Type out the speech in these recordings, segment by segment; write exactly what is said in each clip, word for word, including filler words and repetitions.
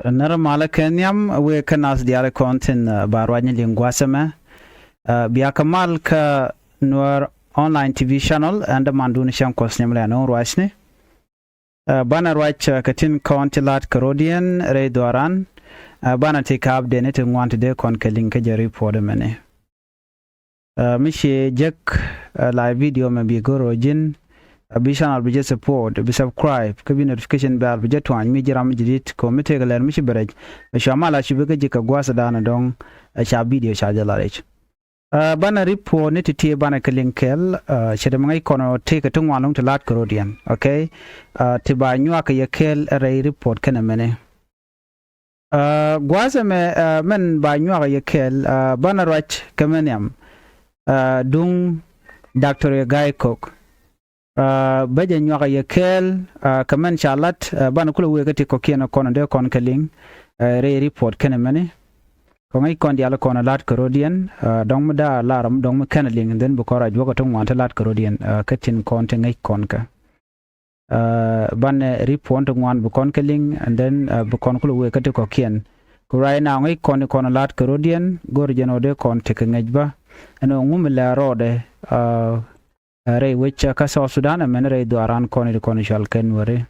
Närä malä kɛ nhiam wëë kä nath diaal kɔn tin, uh, ba ruacni liŋ gua̱a̱th ɛmɛ. Uh, bia kɛ mal kä Nuer Online T V channel, ɛn dämandun cäŋ kuɔth nhiam lɛ ɛn ɣän ruacni. Uh, banɛ ruac, uh, kɛ tin kɔn ti la̱t kɛ rɔ̱diɛn rɛy dhuaaran. Uh, banɛ ti kɛ update ni ti ŋuan ti dee kɔn kɛ liŋ kä jɛ report ɛmɛni. Uh, mi ciɛ jek, uh, live video mɛ bi go̱r ɔ ji̱n, uh, bi channel bi jɛ support, bi subscribe, kä bi notification bell bi jɛ tuany mi ji̱ ram mi ji̱ dit kɔ mi tëëk lɛr mi ci bɛ rɛc. Cua mal a cupi kä ji̱ kɛ gua̱a̱th dan dɔ̱ŋ, uh, ca video ca jɛ la rɛc. Uh, banɛ report ni ti ti banɛ kɛ liŋ kɛɛl, uh, cɛ dɛ mi ŋäc kɔn ɔ tëëk kɛ ti ŋuan lɔ̱ŋ ti la̱t kɛ rɔ̱diɛn, okay? Uh, ti ba nyuak kɛ yɛ kɛɛl rɛy report kɛnɛ mɛni. Uh, gua̱a̱th ɛmɛ, uh, mɛn ba nyuak yɛ kɛɛl, uh, banɛ ruac kɛ mɛ nhiam, uh, duŋ Doctor Gai Kok. Uh, bä jɛ nyuak yɛ kɛɛl, uh, kɛ mɛn ca lat, uh, banɛ kulɛ wëë kä ti kɔ̱kiɛn kɔn dee kɔn kɛ liŋ, uh, rɛy report kɛnɛ mɛni. Kɔ ŋäc kɔn diaal kɔn la̱t kɛ rɔ̱diɛn, uh, dɔ̱ŋ mi da̱a̱ lar dɔ̱ŋ mi kɛn liŋ, then bi kɔn ruac wä kɛ ti ŋuan ti la̱t kɛ rɔ̱diɛn, uh, kä tin kɔn ti ŋäc kɔn kɛ. Uh, banɛ report ti ŋuan bi kɔn kɛ liŋ, and then, uh, bi kɔn kulɛ wëë kä ti kɔ̱kiɛn. Ku right now ŋäc kɔn kɔn la̱t kɛ rɔ̱diɛn, go̱r jɛn ɔ dee kɔn tekɛ ŋäc bä. Ɛn ɔ ŋu mi lɛ rɔɔdɛ, uh, uh, rɛy wec, uh, kä South Sudan, ɛmɛn rɛy dhuaaran kɔn ti kɔn cual kɛ Nuɛri.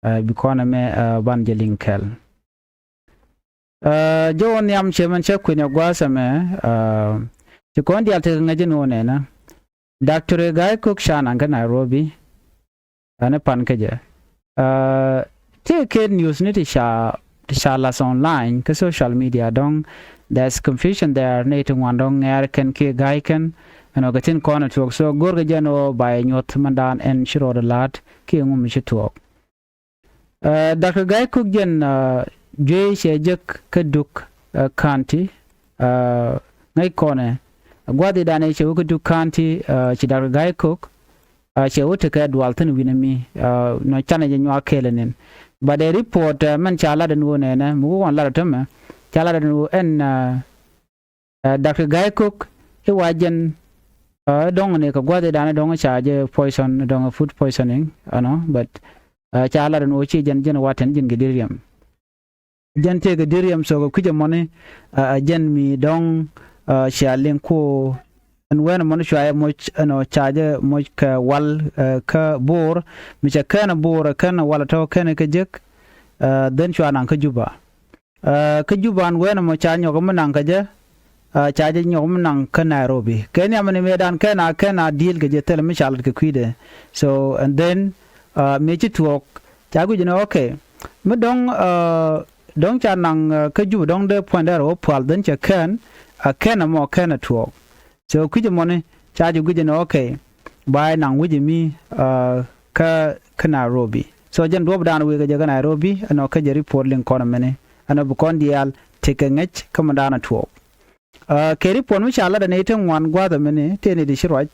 Uh, bi kɔn ɛmɛ, uh, ban jɛ liŋ kɛɛl. Uh, jɛ wä nhiam cɛ mɛn cɛ kui̱n ɛ gua̱a̱th ɛmɛ, uh, ci kɔn diaal tekɛ ŋäc jɛ ni wä nɛnɛ. Doctor Gai Kok ca naŋ kä Nairobi. Ɛn pan kä jɛ. Uh, ti kɛ news ni ti ca, ti ca lath online kä social media dɔ̱ŋ. There's confusion there ni ti ŋuan dɔ̱ŋ ŋɛɛr kɛn kiɛ ga̱y kɛn. Ɛn ɔ kɛ tin kɔn ɛ tuɔɔk, so go̱rkɛ jɛn ɔ ba yɛ nyuɔ̱th mɛn daan ɛn ci rɔɔdɛ la̱t kiɛ ŋu mi ci tuɔɔk. Uh, Doctor Gai Kok jɛn, uh, juey cɛ jek kä Duk, uh, County, uh, ŋäc kɔnɛ gua̱dhi danɛ cɛ wä kä Duk County, uh, ci Doctor Gai Kok, uh, cɛ wä tekɛ dual thin wi̱nɛ mi, uh, nɔ canɛ jɛ nyuak kɛɛl nin. But the report, uh, mɛn ca lat ɛn wä nɛnɛ mi wä wan lat ɛ tämɛ ca lat ɛn wä ɛn, uh, Uh, Doctor Gai Kok i̱ wa jɛn, uh, dɔ̱ŋ ni kɛ gua̱th i̱ da̱a̱n dɔ̱ŋ ca jɛ poison, dɔ̱ŋ food poisoning, you know, but, uh, ca lat ɛn ɣöö ci jɛn, jɛn wa tɛn ji̱n kɛ delirium. Jɛn tëëkɛ delirium, so kɛ kui̱c ɛmɔni, uh, jɛn mi dɔ̱ŋ, uh, cia liŋ ku ɛn wɛn ɛmɔni cua jɛ moc ɛnɔ ca jɛ moc kɛ wal, uh, kä Bor, mi cɛ kɛn ɛ Bor ɛ kɛn ɛ wal ɛ tɔ̱ kɛn ɛ kɛ jek, uh, then cua naŋ kä Juba. Uh, kä Juba ɛn wɛn ɛmɔ ca nyɔk mi naŋ kä jɛ, uh, ca jɛ nyɔk mi naŋ kä Nairobi. Kɛ nhiam ni mëëdan kɛn a, kɛn a deal kɛ jɛ thilɛ mi ca lat kɛ kui̱dɛ. So, and then, uh, mëë ci tuɔɔk ca guic ni, okay. Mi dɔ̱ŋ, uh, dɔ̱ŋ ca naŋ, uh, kä Juba dɔ̱ŋ dee puɔ̱ny dee rɛ wä pual, then cɛ kɛn, uh, kɛn ɛmɔ kɛn ɛ tuɔɔk. So kui̱c ɛmɔni ca jɛ guic ɛn, okay, ba ɛ naŋ wi̱c ɛmi, uh, kä, kä Nairobi. So jɛn duɔ̱ɔ̱pdan wëë kɛ jɛ kä Nairobi ɛnɔ kä jɛ report liŋ kɔn ɛmɛni ɛnɔ bi kɔn diaal tekɛ ŋäc kä mɛndan ɛ tuɔɔk. Uh, kɛ report mi ca lat ɛ nɛy ti ŋuan gua̱a̱th ɛmɛni tëë nɛy ti ci ruac.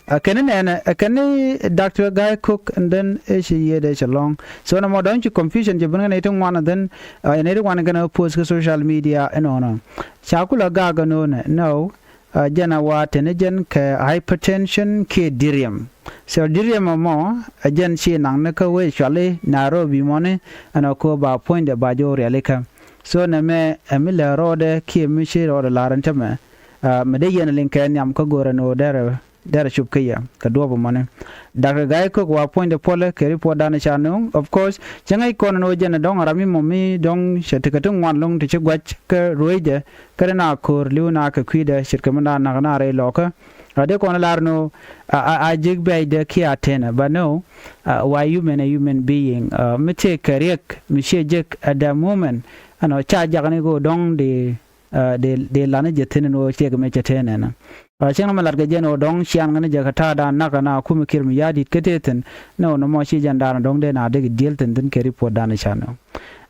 Uh, kɛn ni nɛnɛ, uh, kɛn ni Doctor Gai Kok, and then ɛ ci yiëëdɛ cɛ lɔ̱ŋ. So nɔmɔ dɔ̱ŋ ci confusion jɛ ben kä nɛy ti ŋuan, and then, uh, nɛy ti ŋuan kɛn ɛ post kä social media ɛnɔnɔ. Ca kulɛ gak ɛnɔnɔ, no. Uh, jɛn a wa teni jɛn kɛ hypertension kiɛ delirium. So delirium ɛmɔ, uh, jɛn ci naŋ ni kä wec cuali Nairobi mɔni, ɛn ɔ ko ba puɔ̱nydɛ ba jɛ wä rialikä. So nɛmɛ ɛ mi lɛ rɔɔdɛ kiɛ mi ci rɔɔdɛ lar ɛn tämɛ, uh, mi dee yɛn liŋ kɛ nhiam kä go̱rɛ ni wä derɛ, derɛ cup kä yɛ kɛ duɔ̱ɔ̱p ɛmɔni. Doctor Gai Kok wa puɔ̱nydɛ puɔlɛ kɛ report dan ca nööŋ. Of course cɛ ŋäc kɔn ni wä jɛn ɛ dɔ̱ŋ ram mi mɔ mi dɔ̱ŋ cɛ tekɛ ti ŋuan lo̱ŋ ti ci gua̱c kä ruecdɛ. Kä ri na ko̱r li̱w na kɛ kui̱dɛ ce̱tkɛ mi na nak na rɛy lɔkä. A dee kɔn lar ni ɣöö a, a, a ji̱k bɛ̈ɛ̈cdɛ kiɛ a tenɛ, but no, a, wa human, a human being, a, mi tëëkɛ riɛk mi ciɛ jek at the moment. Ɛnɔ ca jak ni ɣöö dɔ̱ŋ dee, a, dee, dee lan ni jɛ thi̱n ni ɣöö ciɛk mi cɛ tenɛ nɛ. A, cieŋ ni mi lat kɛ jɛn ɣöö dɔ̱ŋ cian ɣän ni jɛ kɛ ta̱a̱dan nak na kumɛ kiɛr mi ya̱a̱ di̱t kä tëë thi̱n. Ni ɣöö nɔmɔ ci jɛn daanɔ dɔ̱ŋ dee na dee kɛ diel thi̱n thi̱n kɛ report dan can ni ɣöö.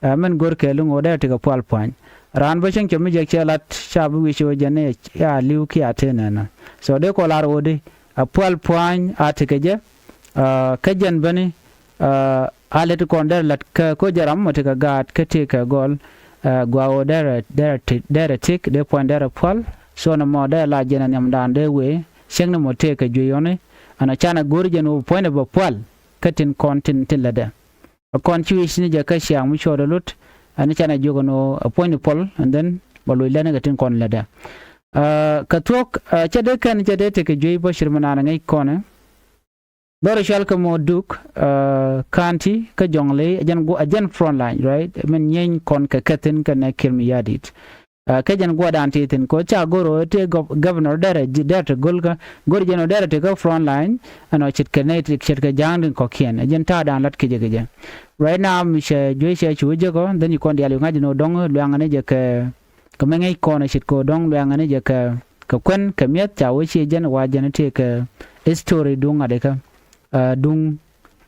Ɛ, mɛn görkɛ liŋ ɣöö dee tekɛ pual pua̱ny. Raan bä cieŋ cɛ mi jɛ cɛ lat ca bi wi̱c ɣöö jɛ nɛɛc ya li̱w kiɛ a tëë nɛnɛ. So dee kɔ lar ɣöö di a pual pua̱ny a tekɛ jɛ. Ɛ, kä jɛn bäni, ɛ, a lät kɔn derɛ lat kä ko̱ jɛ ram mɔ tekɛ gaat kä tekɛ gɔl. Ɛ, gua ɣöö derɛ, derɛ ti, derɛ tik dee pua̱ny derɛ pual. So nɔmɔ derɛ la jɛn a nhiamdan dee wee cieŋ ni mɔ tekɛ juey ɣɔni. Ɛn a canɛ go̱r jɛn ɣöö pua̱nydɛ bɛ pual kä tin kɔn tin, tin lätdɛ. Kɔn ci wi̱c ni jɛ kä ciaŋ mi cuɔt ɛ lot, Ɛn canɛ jiök ɛn ɣöö ɛ puɔ̱nyni puɔl, and then bɛ loc lɛn kɛ tin kɔn lätdɛ. Ɛ, kɛ thuɔ̱k, ɛ, cɛ dee kɛn cɛ dee tekɛ juey bä cir mi naan ŋäc kɔnɛ. Dhɔr cɔal kɛ mɔ Duk, ɛ, County kä Jɔŋley, ɛ jɛn guɔ, ɛ jɛn front line, right? Min nyieeny kɔn kɛ kɛ thi̱n kɛnɛ Kiir Mayardit. Ɛ, kɛ jɛn guɔdan ti thi̱n kɛ ɣöö ca go̱r ɣöö tëë gov-, governor derɛ ji̱ derɛ ti go̱l kä, go̱r jɛn ɣöö derɛ ti kä front line, ɛnɔ ce̱tkɛ nɛy ti, ce̱tkɛ ja̱a̱ŋ tin kɔ̱kiɛn. Ɛ jɛn ta̱a̱dan lat kecɛ kecɛ. Right now mi cɛ juey cɛ cu jek ɔ, then ci kɔn diaal wi̱i̱ ŋa̱c jɛ ni ɣöö dɔ̱ŋ luɛŋɛ ni jɛ kɛ, kɛ mi ŋäc kɔn ɛ ce̱tkɛ ɣöö dɔ̱ŋ luɛŋɛ ni jɛ kɛ, kɛ kuän kɛ mi̱eth ca wee ciɛ jɛn wa jɛn tëë kɛ history duŋ ŋa̱t ikä, ɛ, duŋ,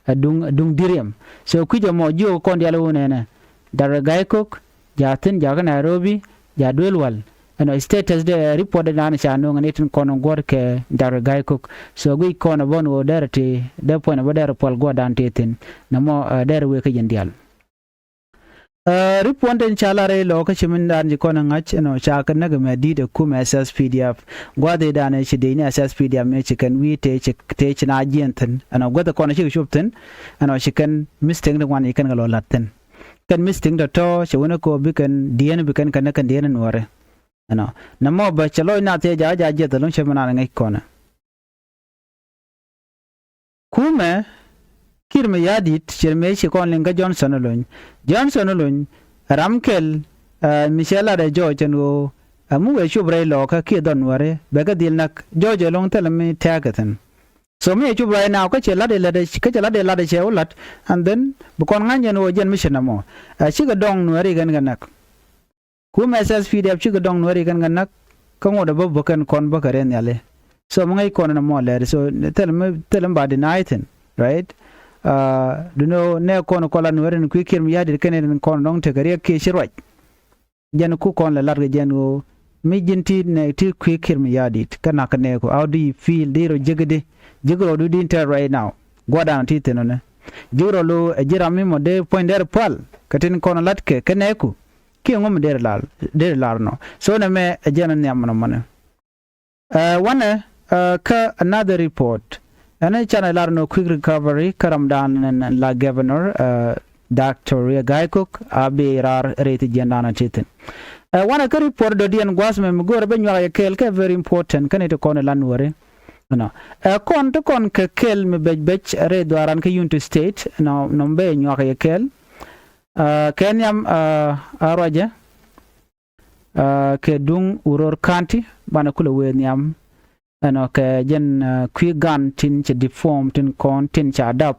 ɛ, duŋ, duŋ diriɛm. So kui̱c ɛmɔ jiök kɔn diaal wun ɛnɛ. Dr. Gai Kok, ja̱ thi̱n, ja̱ kä Nairobi, ja̱ duel wal. Ɛnɔ status de, ɛ, report de dan ca no̱o̱ŋ ni tin kɔn guɔ̱r kɛ Dr. Gai Kok. So guic kɔn ɛ bä ni ɣöö derɛ ti, dee puɔ̱ny ɛ bä derɛ puɔl guɔ̱dan ti thi̱n. Nɛmɔ, ɛ, derɛ wee kä jɛn diaal. Ɛ, report den ca lar ilɔ kä ci min dan ci kɔn ɛ ŋa̱c ɛnɔ ca kɛ näk ɛmɛ di̱t ɛ kumɛ SSPDF. Gua̱th i̱ dan ɛ ci dec ni SSPDF mëë ci kɛn wi̱i̱ tëë ci, tëë ci na jiɛn thi̱n. Ɛnɔ gua̱th ɛ kɔn ɛ cikɛ cop thi̱n. Ɛnɔ ci kɛn mistake ti ŋuan ci kɛn kɛ lɔ la̱t thi̱n. Kɛn mistake tɔ̱tɔ̱ cɛ wänɛ kɛ ɣöö bi kɛn dieen bi kɛn kɛ näk kɛn dieen nuɔ̱ɔ̱ri. Ɛnɔ. Nɛmɔ bä cɛ lɔc na thiee jakä ja̱ jiɛth ɛlɔ̱ŋ cɛ mi naan ŋäc kɔnɛ. Kumɛ Kiir Mayardit cɛ mëë ci kɔn liŋ kä Johnson Olony. Johnson Olony ram kɛl, ɛ, mi cɛ lat ɛ jɔɔc ɛn ɣöö, ɛ, mi wëë cop rɛy lɔɔkä kiɛ dhɔn nuäri bɛ kɛ dhil näk jɔɔc ɛlɔ̱ŋ thilɛ mi tɛ̈ɛ̈kɛ thi̱n. So mi cɛ cop right now kä cɛ lat ɛ lat ɛ, kä cɛ lat ɛ lat ɛ cɛ wä lat, and then bi kɔn ŋa̱ny ɛn ɣöö jɛn mi cɛ nɛmɔ. Ɛ, cikɛ dɔŋ nuäri kɛn kɛ näk. Kumɛ SSPDF cikɛ dɔŋ nuäri kɛn kɛ näk, kä ŋot ɛ bä bä kɛn kɔn bä kɛ rɛn nhiali. So mi ŋäc kɔn ɛn ɛmɔ lɛr, so thil mi, thil mi ba deny thi̱n, right? Ɛ, duno nɛ kɔn kɔn la nuäri ni kui̱ Kiir Mayardit kɛn in kɔn dɔŋ tekɛ riɛk kiɛ ci ruac. Jɛn ku kɔn lɛ lat kɛ jɛn ɣöö mi ji̱n ti nɛ ti kui̱ Kiir Mayardit kä nak kɛ nɛɛku, how do you feel? Di rɔ jiäk di, jiäk rɔ du di in tɛr right now. Gua̱dan ti thi̱n ɔnɛ. Ji̱ rɔ lo ɛ ji̱ ram mi mɔ dee puɔ̱ny dee rɛ pual kɛ tin kɔn lat kɛ kɛ nɛɛku. Kiɛ ŋuɔ̱m dee rɛ lar, dee rɛ lar nɔ. So nɛ mɛ ɛ jɛn ɛ nhiam mɔnɔ mɔnɛ. Ɛ, wanɛ, ɛ, kä another report. Ɛn ɛ canɛ lar nɔ quick recovery kä ramdan ɛn la governor, ɛ, Doctor Riek Gai Kok a bi rar rɛy ti jiɛndan ɛ ti thi̱n. Ɛ, wanɛ kä report dɔ̱diɛn gua̱th mɛ mi go̱o̱rɛ bä nyuak yɛ kɛɛl kɛ very important kä ni ti kɔn ɛ lan wääri. Ɛnɔ. Ɛ, kɔn ti kɔn kɛ kɛl mi bec bec rɛy dhuaaran kä Unity State, nɔ, nɔ bɛ nyuak yɛ kɛl. Ɛ, kɛ nhiam, ɛ, a ruacɛ, ɛ, kɛ duŋ Uror County, banɛ kulɛ wee nhiam. Ɛnɔ kɛ jɛn, ɛ, kui̱ gan tin cɛ deform tin kɔn tin ca dap.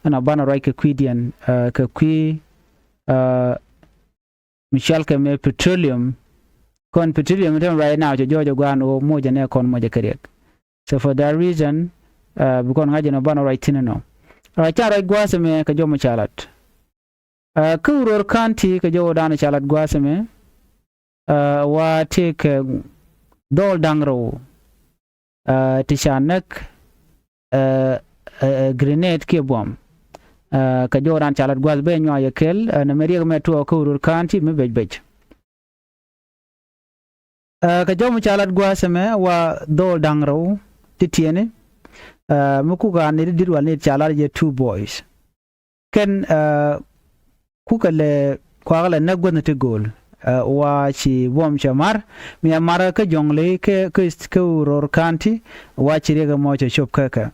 Ɛnɔ banɛ ruac kɛ kui̱diɛn, ɛ, kɛ kui̱, ɛ, mi cɔalkɛ mɛ petroleum. Kɔn petroleum tɛm right now cɛ jɔɔc ɛ gua̱a̱n ɣöö moc ɛ nɛ kɔn moc ɛ kɛ riɛk. So for that reason, ɛ, bi kɔn ŋa̱c ɛn ɔ banɛ ruac thi̱n ɛnɔ. Ɛ, ca ruac gua̱a̱th ɛmɛ kɛ jɔmɔ ca lat. Ɛ, kä Uror County kɛ jɔwä danɔ ca lat gua̱a̱th ɛmɛ, ɛ, wa tëëkɛ dhɔl da̱ŋ rɛw, ɛ, ti ca näk, ɛ, ɛ, ɛ, grenade kiɛ buɔ̱m. Ɛ, kɛ jɔwä danɔ ca lat gua̱a̱th bɛ nyuak yɛ kɛl, ɛ, nɛmɛ riɛk mɛ tuɔɔk kä Uror County mi bec bec. Ɛ, kɛ jɔmɔ ca lat gua̱a̱th ɛmɛ wa dhɔl da̱ŋ rɛw ti tiɛni, ɛ, mi kuk a nɛy ti di̱t wal nɛy ti ca lat jɛ two boys. Kɛn, ɛ, kukɛ lɛ kuakä lɛ näk guäthni ti gööl, ɛ, wa ci buɔ̱m cɛ ma̱r mi ɛ ma̱r kä Jɔŋley kä, kä, kä Uror County, wa ci riɛk ɛmɔ cɛ cop kä kɛ.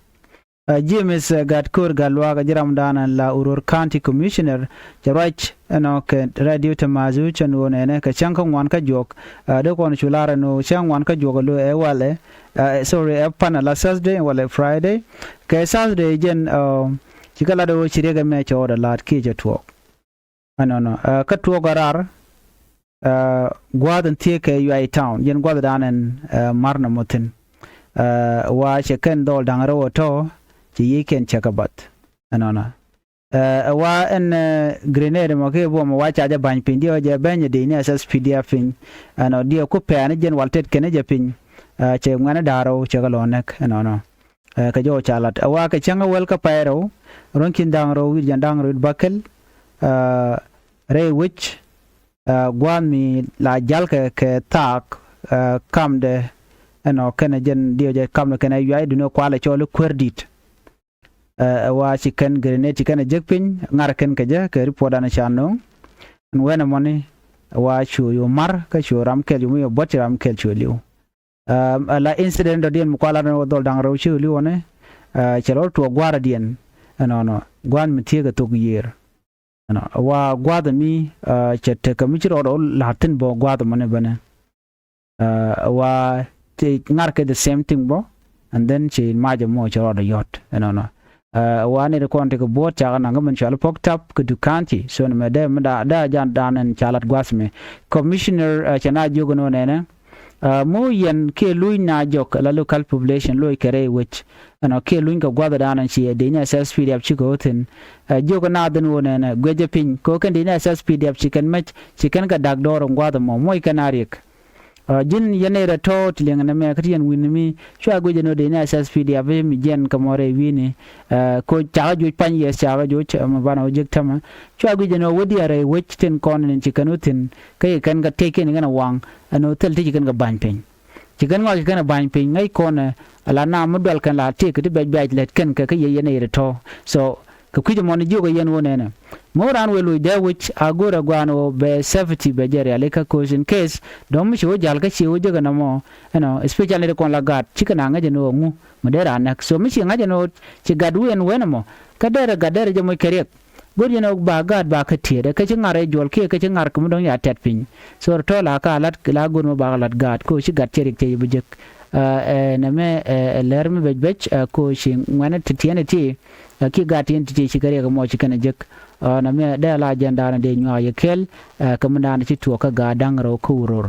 Ɛ, James, ɛ, Gatko̱r Gatluak, ɛ ji̱ ramdan ɛn la Uror County Commissioner, cɛ ruac ɛnɔ kɛ Radio Tamazu cɛ nuɔɔn ɛnɛ kɛ cäŋ kä ŋuan kä juɔk, ɛ, dee kɔn cu lar ɛn ɣöö cäŋ ŋuan kä juɔk ɛ lo̱ ɛ walɛ, ɛ, sorry, ɛ pan ɛ la Thursday walɛ Friday. Kɛ Thursday jɛn, ɛ, cikɛ lat ɛ ɣöö ci riɛk ɛmɛ cɛ ɣɔt ɛ la̱a̱t kiɛ cɛ tuɔɔk. Ɛnɔnɔ, ɛ, kä tuɔɔk ɛ raar, ɛ, gua̱a̱th in thieek kɛ Yuay Town, jɛn gua̱a̱th dan ɛn, ɛ, ma̱r nɔmɔ thi̱n. Ɛ, wa cɛ kɛn dhɔl da̱ŋ rɛw ɛ tɔ̱, cɛ yiëëckɛn cɛ kɛ bath. Ɛnɔnɔ. Ɛ, ɛ wa ɛn, ɛ, grenade mɔ kiɛ buɔm ɛ wa ca jɛ ba̱ny piny, diɛ jɛ bɛny ɛ dec ni SSPDF piny. Ɛnɔ diɛ ku pɛɛni jɛn wal tet kɛn jɛ piny. Ɛ, cɛ ŋuɛni da̱ŋ rɛw cɛ kɛ lɔ näk, ɛnɔnɔ. Ɛ, kɛ jɔw ca lat. Ɛ wa kɛ cäŋ ɛ wäl kä pay rɛw, ruɔ̱n ki̱n da̱ŋ rɛw wi̱r jɛn da̱ŋ rɛw wi̱r bäkɛl, ɛ, rɛy wec, ɛ, gua̱a̱th mi la jalkɛ kɛ thaak, ɛ, kamdɛ, ɛnɔ kɛnɛ jɛn diɛ jɛ kamdɛ kɛnɛ Yuay duundɛ kualɛ cɔl i̱ Kuäär Di̱t. Ɛ, ɛ wa ci kɛn grenade ci kɛn ɛ jek piny, ŋa̱r kɛn kɛ jɛ, kɛ report dan ca no̱o̱ŋ. Ɛn wen ɛmɔni wa cu yo mar kä cu ram kɛl cu mi yo buɔt ci ram kɛl cu liw. Ɛ la incident dɔ̱diɛn mi kua lat ni wä dhol da̱ŋ rɛw ci liw ɔni. Cɛ rɔ tuɔɔk gua̱a̱r adiɛn ɛnɔnɔ gua̱a̱th mi thiek ɛ thok yiër. Ɛnɔ wa gua̱a̱th mi cɛ tekɛ mi ci rɔɔd ɔ la̱r thi̱n bä gua̱a̱th ɛmɔni bänɛ. Wa ti ŋa̱rkɛ the same thing bä. And then ci mac ɛmɔ cɛ rɔɔdɛ yɔ̱t ɛnɔnɔ. Wa ni ti kɔn ti kɛ buɔ̱ɔ̱t cakɛ naŋ kä min cual pɔk tap kɛ duka̱n ci so ni mɛ dee mi da da jan dan ɛn ca lat gua̱th mi. Commissioner cɛ na jiök ɛn ɣöö nɛnɛ mi wä yɛn kiɛ luny na jɔk la local population loc kɛ rɛy wec. Ɛnɔ kiɛ luny kɛ gua̱th dan ɛn ci dee ni S S P D F ci kɛ wä thi̱n. Jiök ɛn na dhin ɣöö nɛnɛ guecɛ piny kɛ wä kɛn dee ni S S P D F ci kɛn mec ci kɛn kɛ da̱k dɔɔr ɛn gua̱th ɛmɔ moc kɛn a riɛk. Ji̱n yɛn nɛy rɛ tɔ̱ ti liɛŋ nɛmɛ kä ti yɛn wi̱n mi cua guic ɛn ɣöö dee ni S S P D F mi jiɛn kɛ mɔ rɛy wi̱ni. Ko cakɛ juc pany yɛth cakɛ juc mi banɛ wä jek tämɛ. Cua guic ɛn ɣöö wädiɛn rɛy wec tin kɔn ni ci kɛn wä thi̱n kä ci kɛn kɛ tëëkiɛn kɛn ɛ waŋ ɛn ɣöö thil ti ci kɛn kɛ ba̱ny piny. Ci kɛn ŋɔc kɛ kɛn ɛ ba̱ny piny ŋäc kɔn ɛ la nam mi dual kɛn la tëëk ti bɛc bɛc lät kɛn kɛ kä yɛ yɛn nɛy rɛ tɔ̱. So kɛ kui̱c ɛmɔ ni jiök ɛ yɛn wä nɛnɛ. Mi wä raan wëë loc dee wec a go̱o̱rɛ gua̱a̱n ɣöö bɛ safety bɛ jɛ rialikä course in case dɔ̱ŋ mi ci wä ja̱l kä ci wä jek ɛnɔmɔ. Ɛnɔ especially ti kɔn la gaat cikɛ na ŋäc ɛn ɣöö ŋu mi dee raan näk so mi ci ŋa̱c ɛn ɣöö ci gat wi̱i̱ ɛn wen ɛmɔ. Kä derɛ gat derɛ jɛ moc kɛ riɛk. Go̱r yɛn ɣöö ba gaat ba kä tiɛɛt ɛ kä ci ŋa̱r ɛ juɔl kiɛ kä ci ŋa̱r kä mi dɔ̱ŋ ya tɛt piny. So tɔ̱ la ka lat la go̱r mi ba kä lat gaat ko ci gat cɛ riɛk cɛ yɛ bi jek. Ɛ nɛmɛ ɛ lɛr mi bec bec ko ci ŋuɛ̈nɛ ti tiɛɛni ti. Ɛ ki gaat tiɛɛni ti ti ci kɛ riɛk mɔ ci kɛn ɛ jek. Ɛ nɛmɛ dee la jɛn daanɛ dee nyuak yɛ kɛl. Ɛ kɛ mi daanɛ ci tuɔɔk kä gaat da̱ŋ rɛw kä wuror.